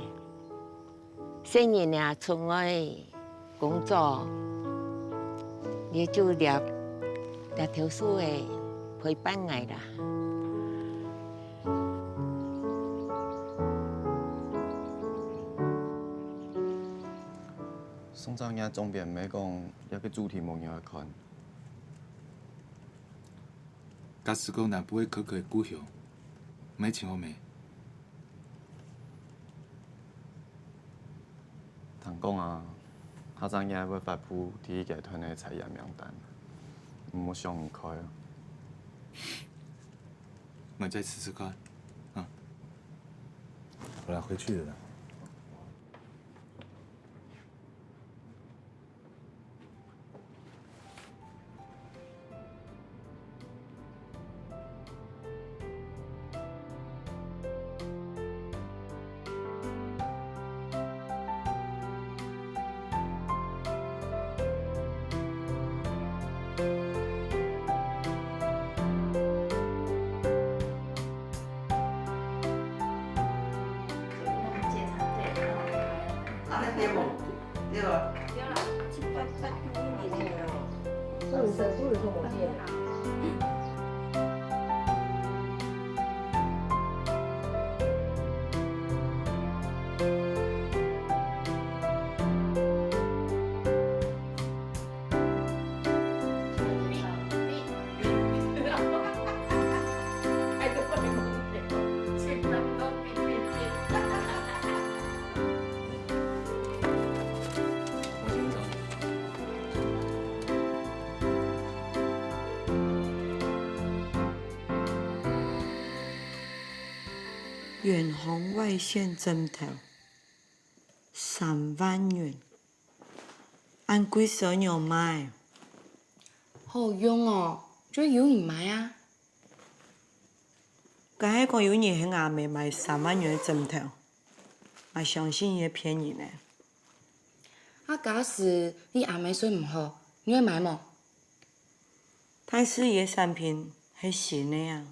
細人也出外工作，也就這，這頭樹仔陪伴𠊎啦。 上隻月總編毋係講，這个主題無人愛看。假使講南部个可可个故鄉，毋係盡好咩？聽講啊，下隻月會發布第一階段个採樣名單，毋好想毋開啊。𠊎再試試看，啊。好啦，回去了啦。啊，該邊無，對吧？對啦，七八八九年了。女生不如说我变。遠紅外線枕頭，三萬元，恁貴係仰買？好用哦，就有人買啊。該係講有人喊阿姆買三萬元个枕頭，𠊎相信佢係騙人个。啊，假使你阿姆睡毋好，你會買無？ 但係佢个產品係新个啊。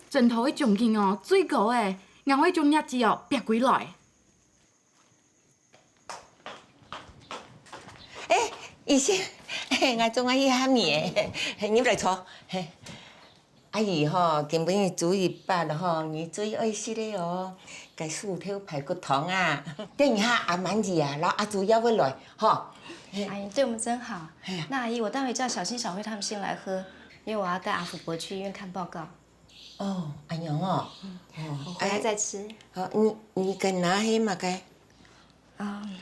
枕頭个獎金哦，最高个，𠊎會將業績哦，拚歸來。欸，醫生，𠊎總愛去喊你欸，入來坐。阿姨吼，今晡日煮一擺吼，你最愛食个哦，該薯條排骨湯啊。等一下阿滿姨啊，摎阿珠也會來吼。阿姨對我們真好。哎呀。那阿姨，我待會叫小新、小慧他們先來喝，因為我要帶阿福伯去醫院看報告。哦，恁樣哦。嗯，哦，我回來再吃。哎，好，你你个那係麼个？嗯，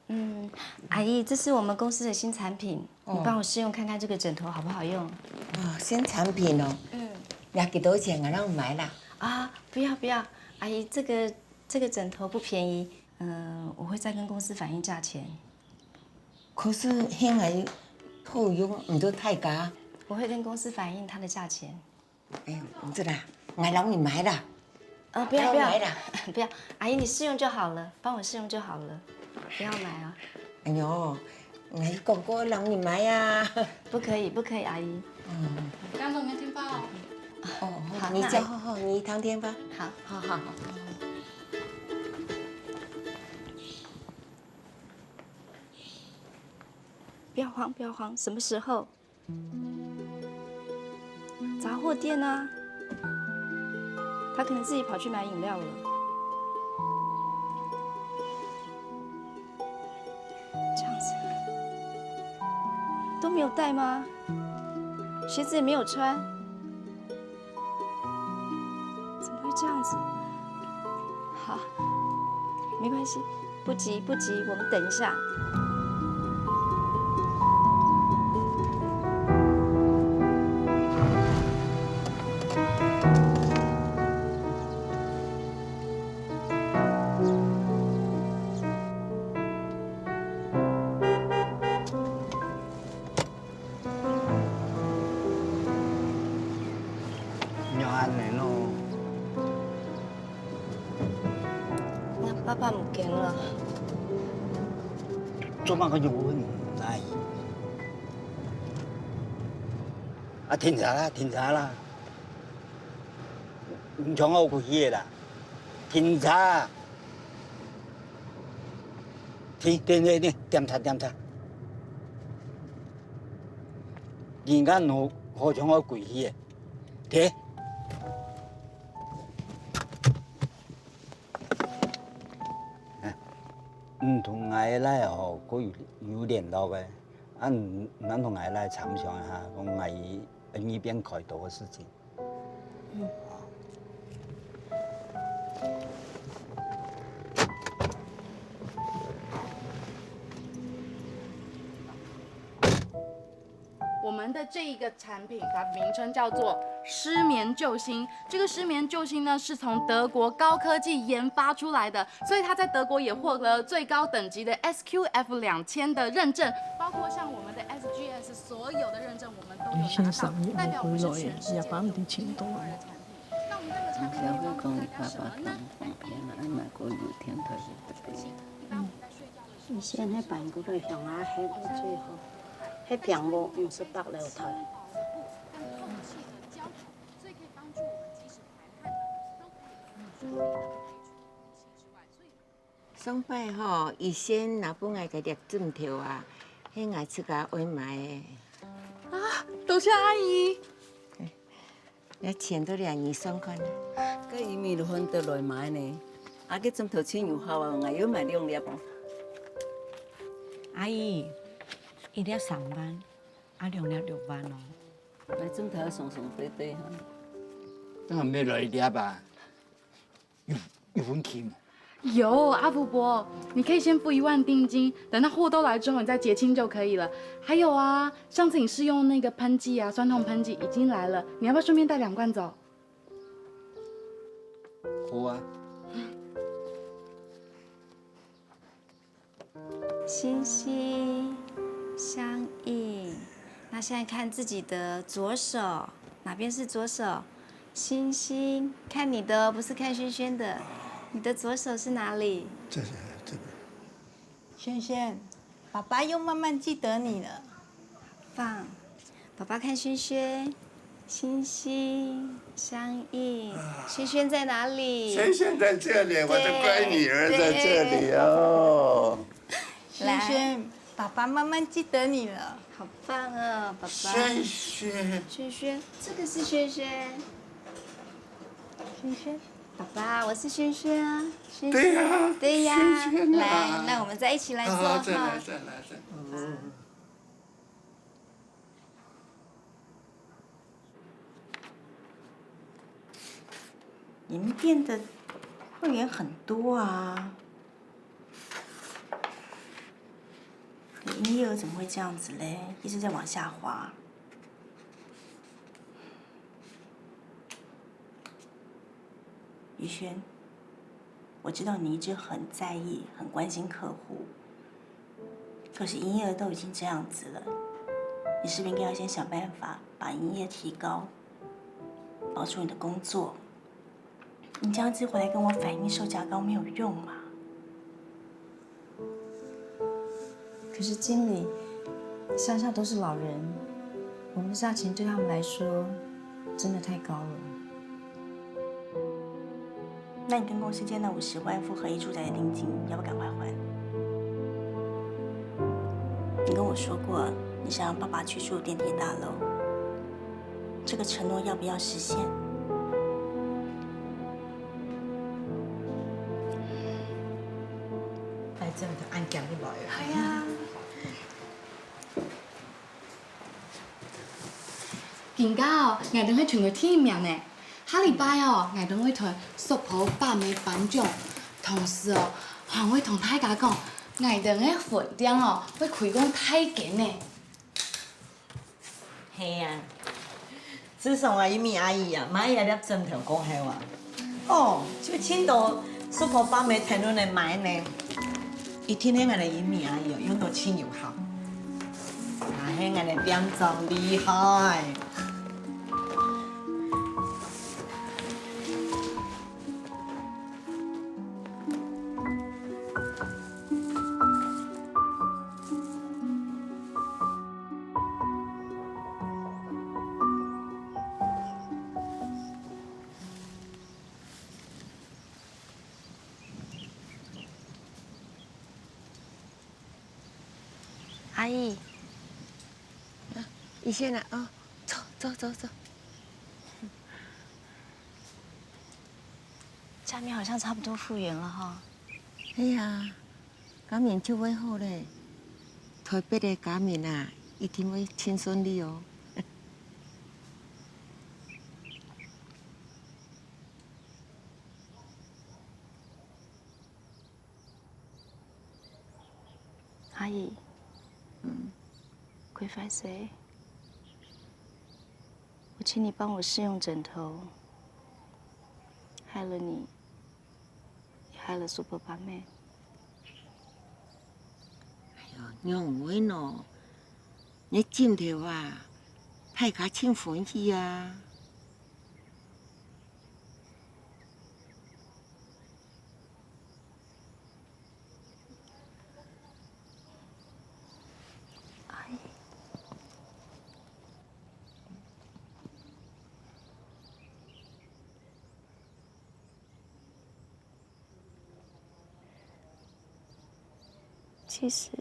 嗯，阿姨，這是我們公司的新產品，哦。你幫我試用看看這個枕頭好不好用？哦，新產品哦。嗯。要幾多錢啊？讓我買啦。啊，不要不要，阿姨，這個這個枕頭不便宜，嗯，我會再跟公司反映價錢。可是現在套用毋得大家。我會跟公司反映它的價錢。哎，毋得啦，𠊎摎你買啦。呃，不要不要，不要啦。不要，阿姨你試用就好了，幫我試用就好了，不要買啊。哎喲，𠊎講過摎你買啊。不可以不可以，阿姨。嗯。江總，你聽報哦。哦，好，你叫，那好好，你聽電話。好。好好好。 不要慌，不要慌，什麼時候？雜貨店啊，他可能自己跑去買飲料了。這樣子，都沒有帶嗎？鞋子也沒有穿。 怎麼會這樣子？好，沒關係，不急不急，我們等一下。 仰恁呢咯？𠊎爸爸毋見了。做麼个又毋知？啊，停車啦，停車啦！你搶我過去个啦！停車！停停停停，檢查檢查！ 人家拿火槍愛歸去个，停！哎，你同𠊎个倈仔吼，過有有聯絡个，啊，你你同𠊎倈仔參詳一下，講𠊎去二邊開刀个事情。 我們的這一個產品，它名稱叫做失眠救星。這個失眠救星呢，是從德國高科技研發出來的，所以它在德國也獲得最高等級的S Q F兩千的認證，包括像我們的S G S所有的認證，我們都有拿到，代表我們是全世界獨一無二的產品。那我們這個產品可以幫助大家什麼呢？以前係搬過來鄉下歇个最好，歇平屋毋使搭樓梯。上擺吼，醫生拿分𠊎个粒枕頭啊，係𠊎自家愛買个。啊，多謝阿姨。這錢都係你算看啊。該姨姆就分得來買呢。啊，該枕頭盡有效啊，𠊎又買兩粒哦。阿姨，一粒三萬，啊，兩粒六萬哦。買枕頭要雙雙對對哈。那還沒來一粒啊？ 有有分期無？有，阿福伯，你可以先付一萬定金，等到貨都來之後，你再結清就可以了。還有啊，上次你試用那個噴劑啊，酸痛噴劑已經來了，你要不要順便帶兩罐走？好啊。心心相印。那現在看自己的左手，哪邊是左手？心心，看你的哦，不是看萱萱的。你的左手是哪裡？這是這個。萱萱，爸爸又慢慢記得你了。放，爸爸看萱萱，心心相印。萱萱在哪裡？萱萱在這裡，我的乖女兒在這裡哦。萱萱，爸爸慢慢記得你了。好棒哦，爸爸。萱萱，萱萱，這個是萱萱。萱萱，爸爸，我是萱萱啊。萱萱，對呀，对呀，萱萱啊。来，那我们再一起来做哈。好，再来，再来，再来。 你们店的会员很多啊，你营业额怎么会这样子嘞？一直在往下滑。于萱，我知道你一直很在意、很关心客户，可是营业额都已经这样子了，你是不是应该要先想办法把营业提高，保住你的工作？你这样子回来跟我反映售价高没有用嘛。可是经理，乡下都是老人，我们的价钱对他们来说真的太高了。 那你跟公司借那五十万付合一住宅的定金，要不要赶快还？你跟我说过，你想让爸爸去住电梯大楼，这个承诺要不要实现？哎，这样就按讲就来了。哎呀。 今下哦，𠊎兜个全國第一名呢。下禮拜哦，𠊎兜會同Super Bame頒獎，同時哦，還會同大家講，𠊎兜个分店哦，會開到大間呢。係啊，自從啊，一米阿姨啊，買這粒枕頭過後啊， 哦，就盡多Super Bame个朋友來買呢。一定係𠊎兜个營業額哦，用到盡有效。還係𠊎兜个店長厲害。 阿姨，啊，你先來哦，坐坐坐坐。家明好像差不多復原了哈。哎呀，家明就會好咧，台北个家明啊，一定會盡順利哦。 阿姨，嗯，虧壞勢，我請你幫我試用枕頭，害了你，也害了Super Bame。哎喲，仰會呢？你枕頭啊，大家盡歡喜啊！ 其實，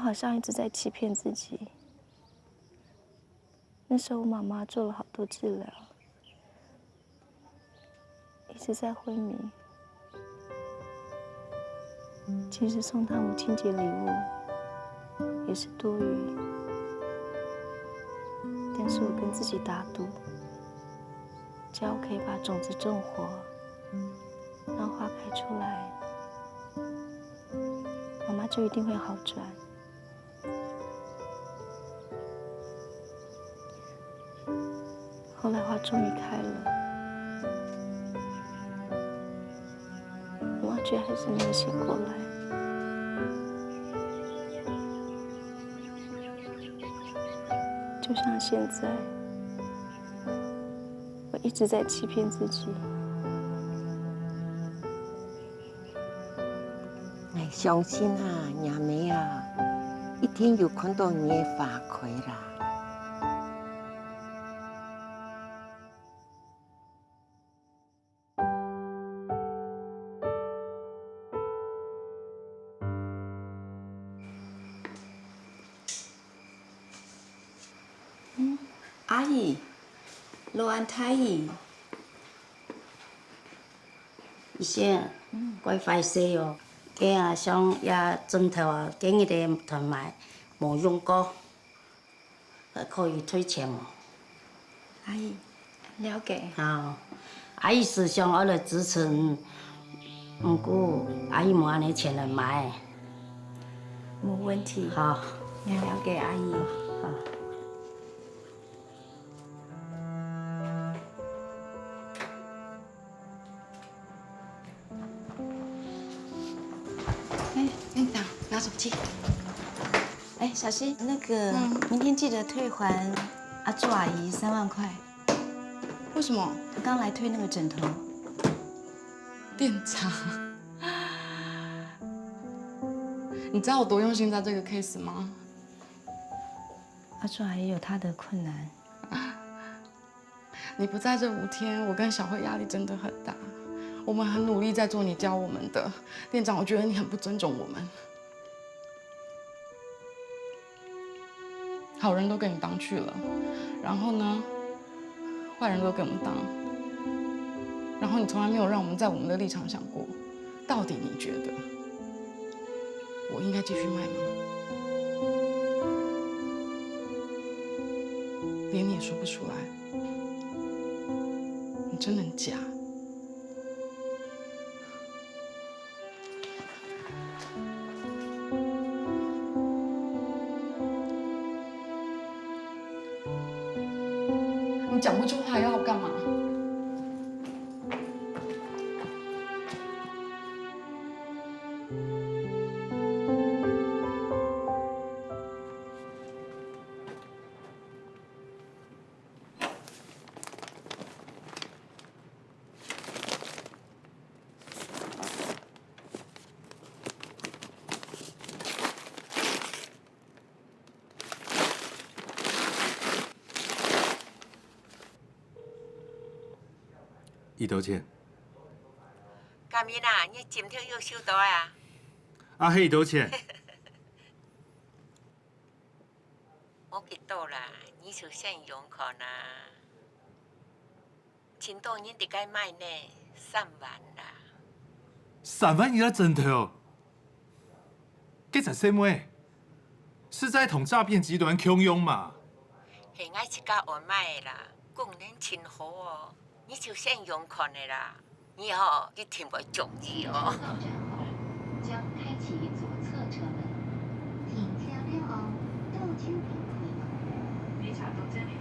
好像一直在欺骗自己。那时候我妈妈做了好多治疗，一直在昏迷。其实送她母亲节礼物也是多余，但是我跟自己打赌，只要我可以把种子种活，让花开出来，妈妈就一定会好转。后来花终于开了，我妈却还是没有醒过来。就像现在，我一直在欺骗自己。哎，相信啊，若姆啊，一定有看到你个花開啦。 阿姨，羅安大姨。醫生，怪壞勢哦，該啊，像這症頭啊，今日个團買無用過，可以退錢無？阿姨，了解。好，阿姨思想愛來支持你，毋過阿姨無恁多錢來買。無問題。好。𠊎了解阿姨。好。 哎，院长，拿手机。哎，小溪，那个，嗯。明天记得退还阿柱阿姨三万块。为什么？她刚来退那个枕头。店长，你知道我多用心在这个 case 吗？阿柱阿姨有她的困难。 你不在这五天，我跟小慧压力真的很大。我们很努力在做你教我们的，店长，我觉得你很不尊重我们。好人都给你当去了，然后呢，坏人都给我们当，然后你从来没有让我们在我们的立场想过，到底你觉得我应该继续卖吗？连你也说不出来。 你真的很假。你讲不出话要干嘛？ 已道歉。嘉明啊，你今天又收到啊？啊，係已道歉。 無幾多啦，你就先用看啊。盡多人在該賣呢，三萬啦。三萬一隻枕頭？該隻細妹，實在同詐騙集團共樣嘛。係𠊎自家愛買个啦，功能盡好哦。 你就先用看个啦，你吼一定會中意哦。到站後，將開啟左側車門。停車了後，倒轉停。你車到站了。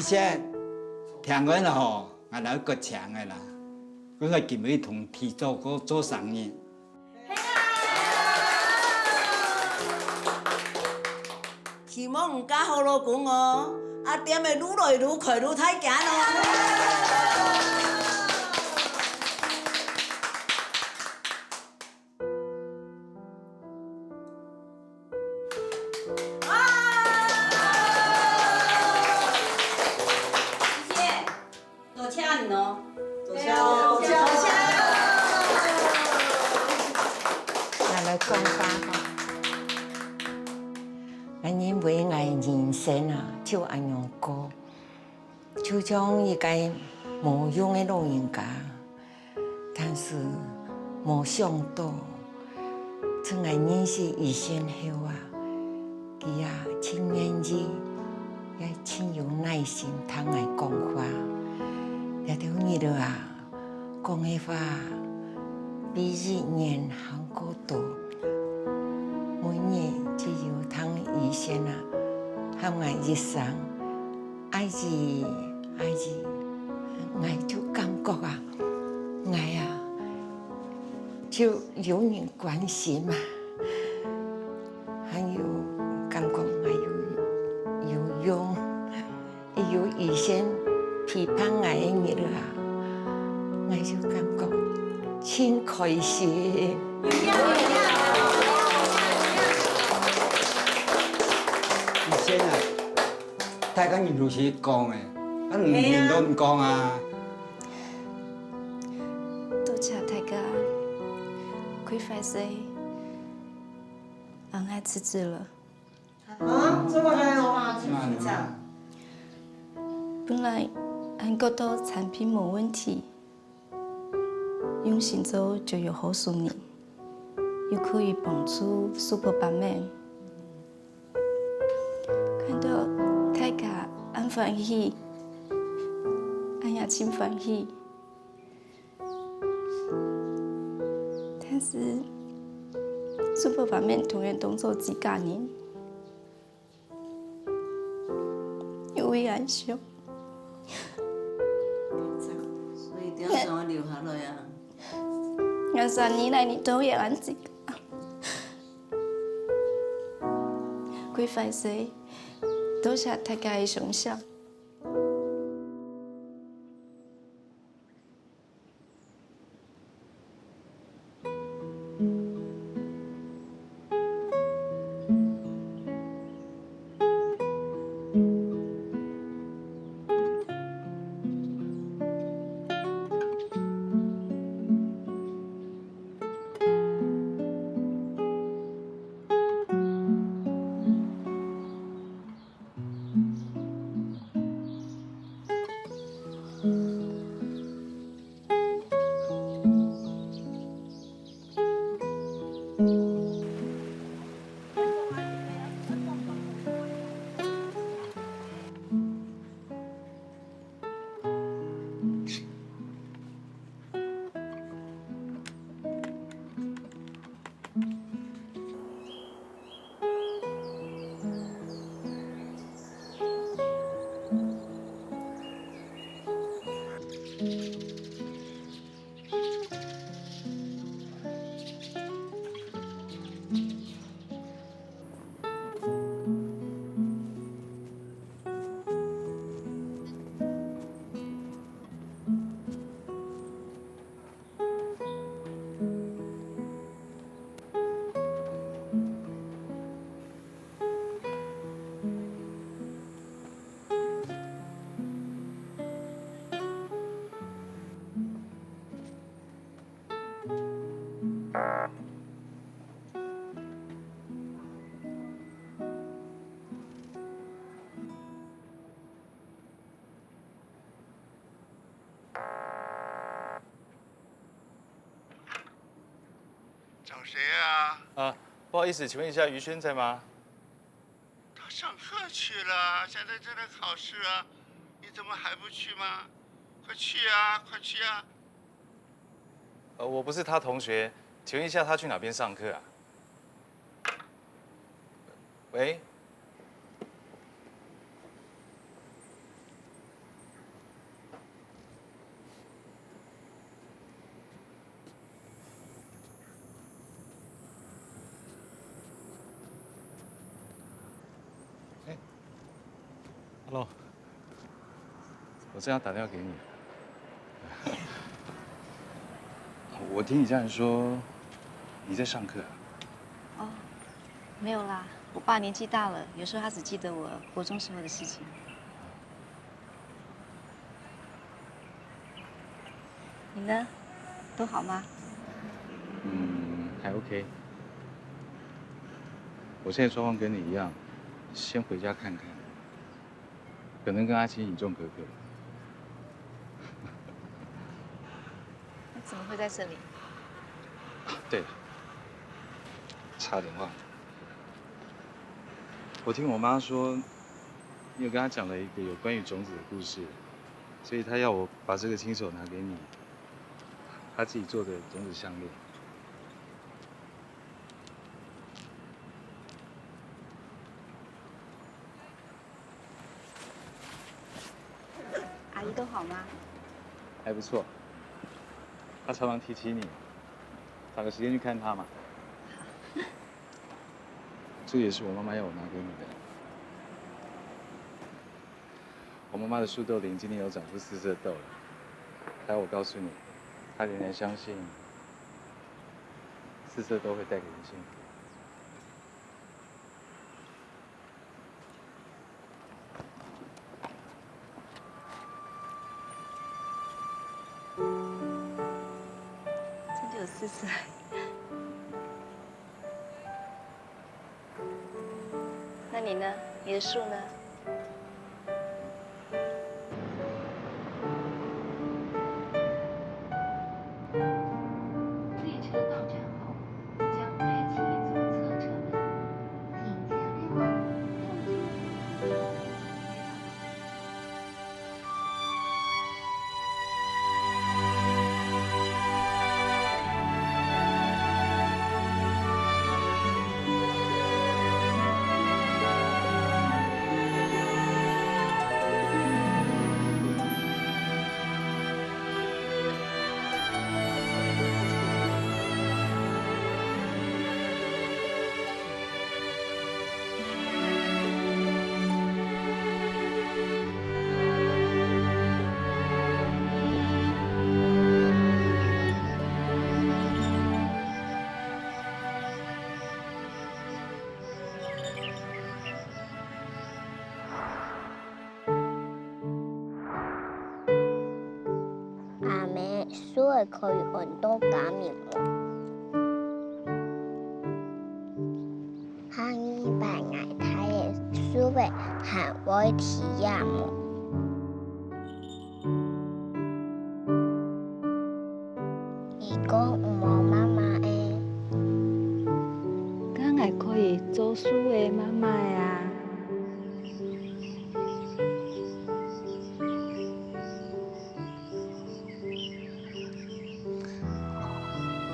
先，聽講啦吼，𠊎來割請个啦，𠊎來今日同佢做个做生日。希望你嫁好老公哦，啊，店个愈來愈開愈大間哦。 謝謝，多謝你哦。多謝，多謝。𠊎來講話吼。𠊎認為𠊎人生啊，就恁樣過。 就像一個無用个老人家，但是無想到，自𠊎認識醫生後啊，佢也盡願意，也盡有耐心聽𠊎講話。這兜日仔啊， 講个話比以前還過多。每日只有聽醫生啊，喊𠊎一聲「阿姨，阿姨」，𠊎就感覺啊，𠊎啊，就有人關心啊，還有感覺𠊎有，有用。 有醫生陪伴𠊎个日仔啊，𠊎就感覺盡開心。醫生啊，大家人都係講个，啊，你都毋講啊？多謝大家，佢快些，啊，𠊎辭職了。 啊，這麼害哦！本來還覺得產品無問題，用心做就有好收入，又可以幫助Super Farmland。看到大家恁歡喜，𠊎也盡歡喜。 但是，Super Farmland同人當做自家人，有位恁想。所以點想要留下來啊？𠊎三年來你都也恁自家。佢快些，多謝大家个想像。找谁啊？啊，不好意思，请问一下，于轩在吗？他上课去了，现在正在考试啊，你怎么还不去吗？快去啊，快去啊！呃，我不是他同学，请问一下，他去哪边上课啊？喂？ Hello，我正要打电话给你。我听你家人说你在上课啊？哦，没有啦，我爸年纪大了，有时候他只记得我国中时候的事情。你呢？都好吗？嗯，还 OK。我现在状况跟你一样，先回家看看。 可能跟阿青与众隔隔。你怎么会在这里？对了，差点忘了。我听我妈说，你有跟她讲了一个有关于种子的故事，所以她要我把这个亲手拿给你，她自己做的种子项链。 阿姨都好吗？还不错。她常常提起你，找个时间去看她嘛。这也是我妈妈要我拿给你的。我妈妈的树豆林今年有长出四色豆了，还要我告诉你，她仍然相信四色豆会带给人幸福。 真的有四色。那你呢？你的树呢？ 列车到站后，将开启左侧车门，请前往东京。 阿姆，樹仔可以安到家名無？下二擺𠊎大个樹仔還會在這無？ 你講有無媽媽欸？該𠊎可以做樹个媽媽啊。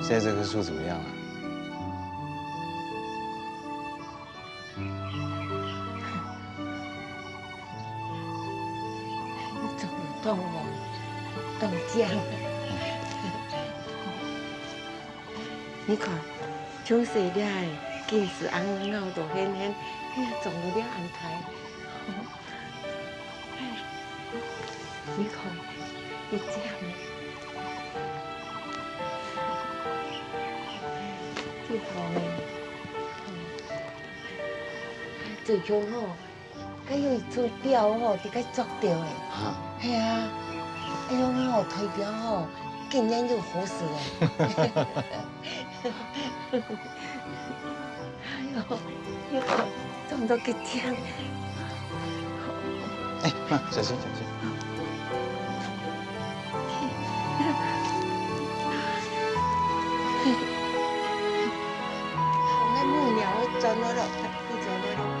現在這棵樹怎麼樣了？ 種到哦，當靚。你看，像細粒个，緊時恁樣拗到絚絚，哎呀，長到這恁大。你看，你靚。最好呢。 最近吼，該有一隻鳥吼，在該捉著欸。哈。係啊，哎喲，𠊎代表吼，今年有好事欸。哎喲，你看，長到幾靚。哎，媽，小心，小心。好，該母鳥轉來了，轉來了。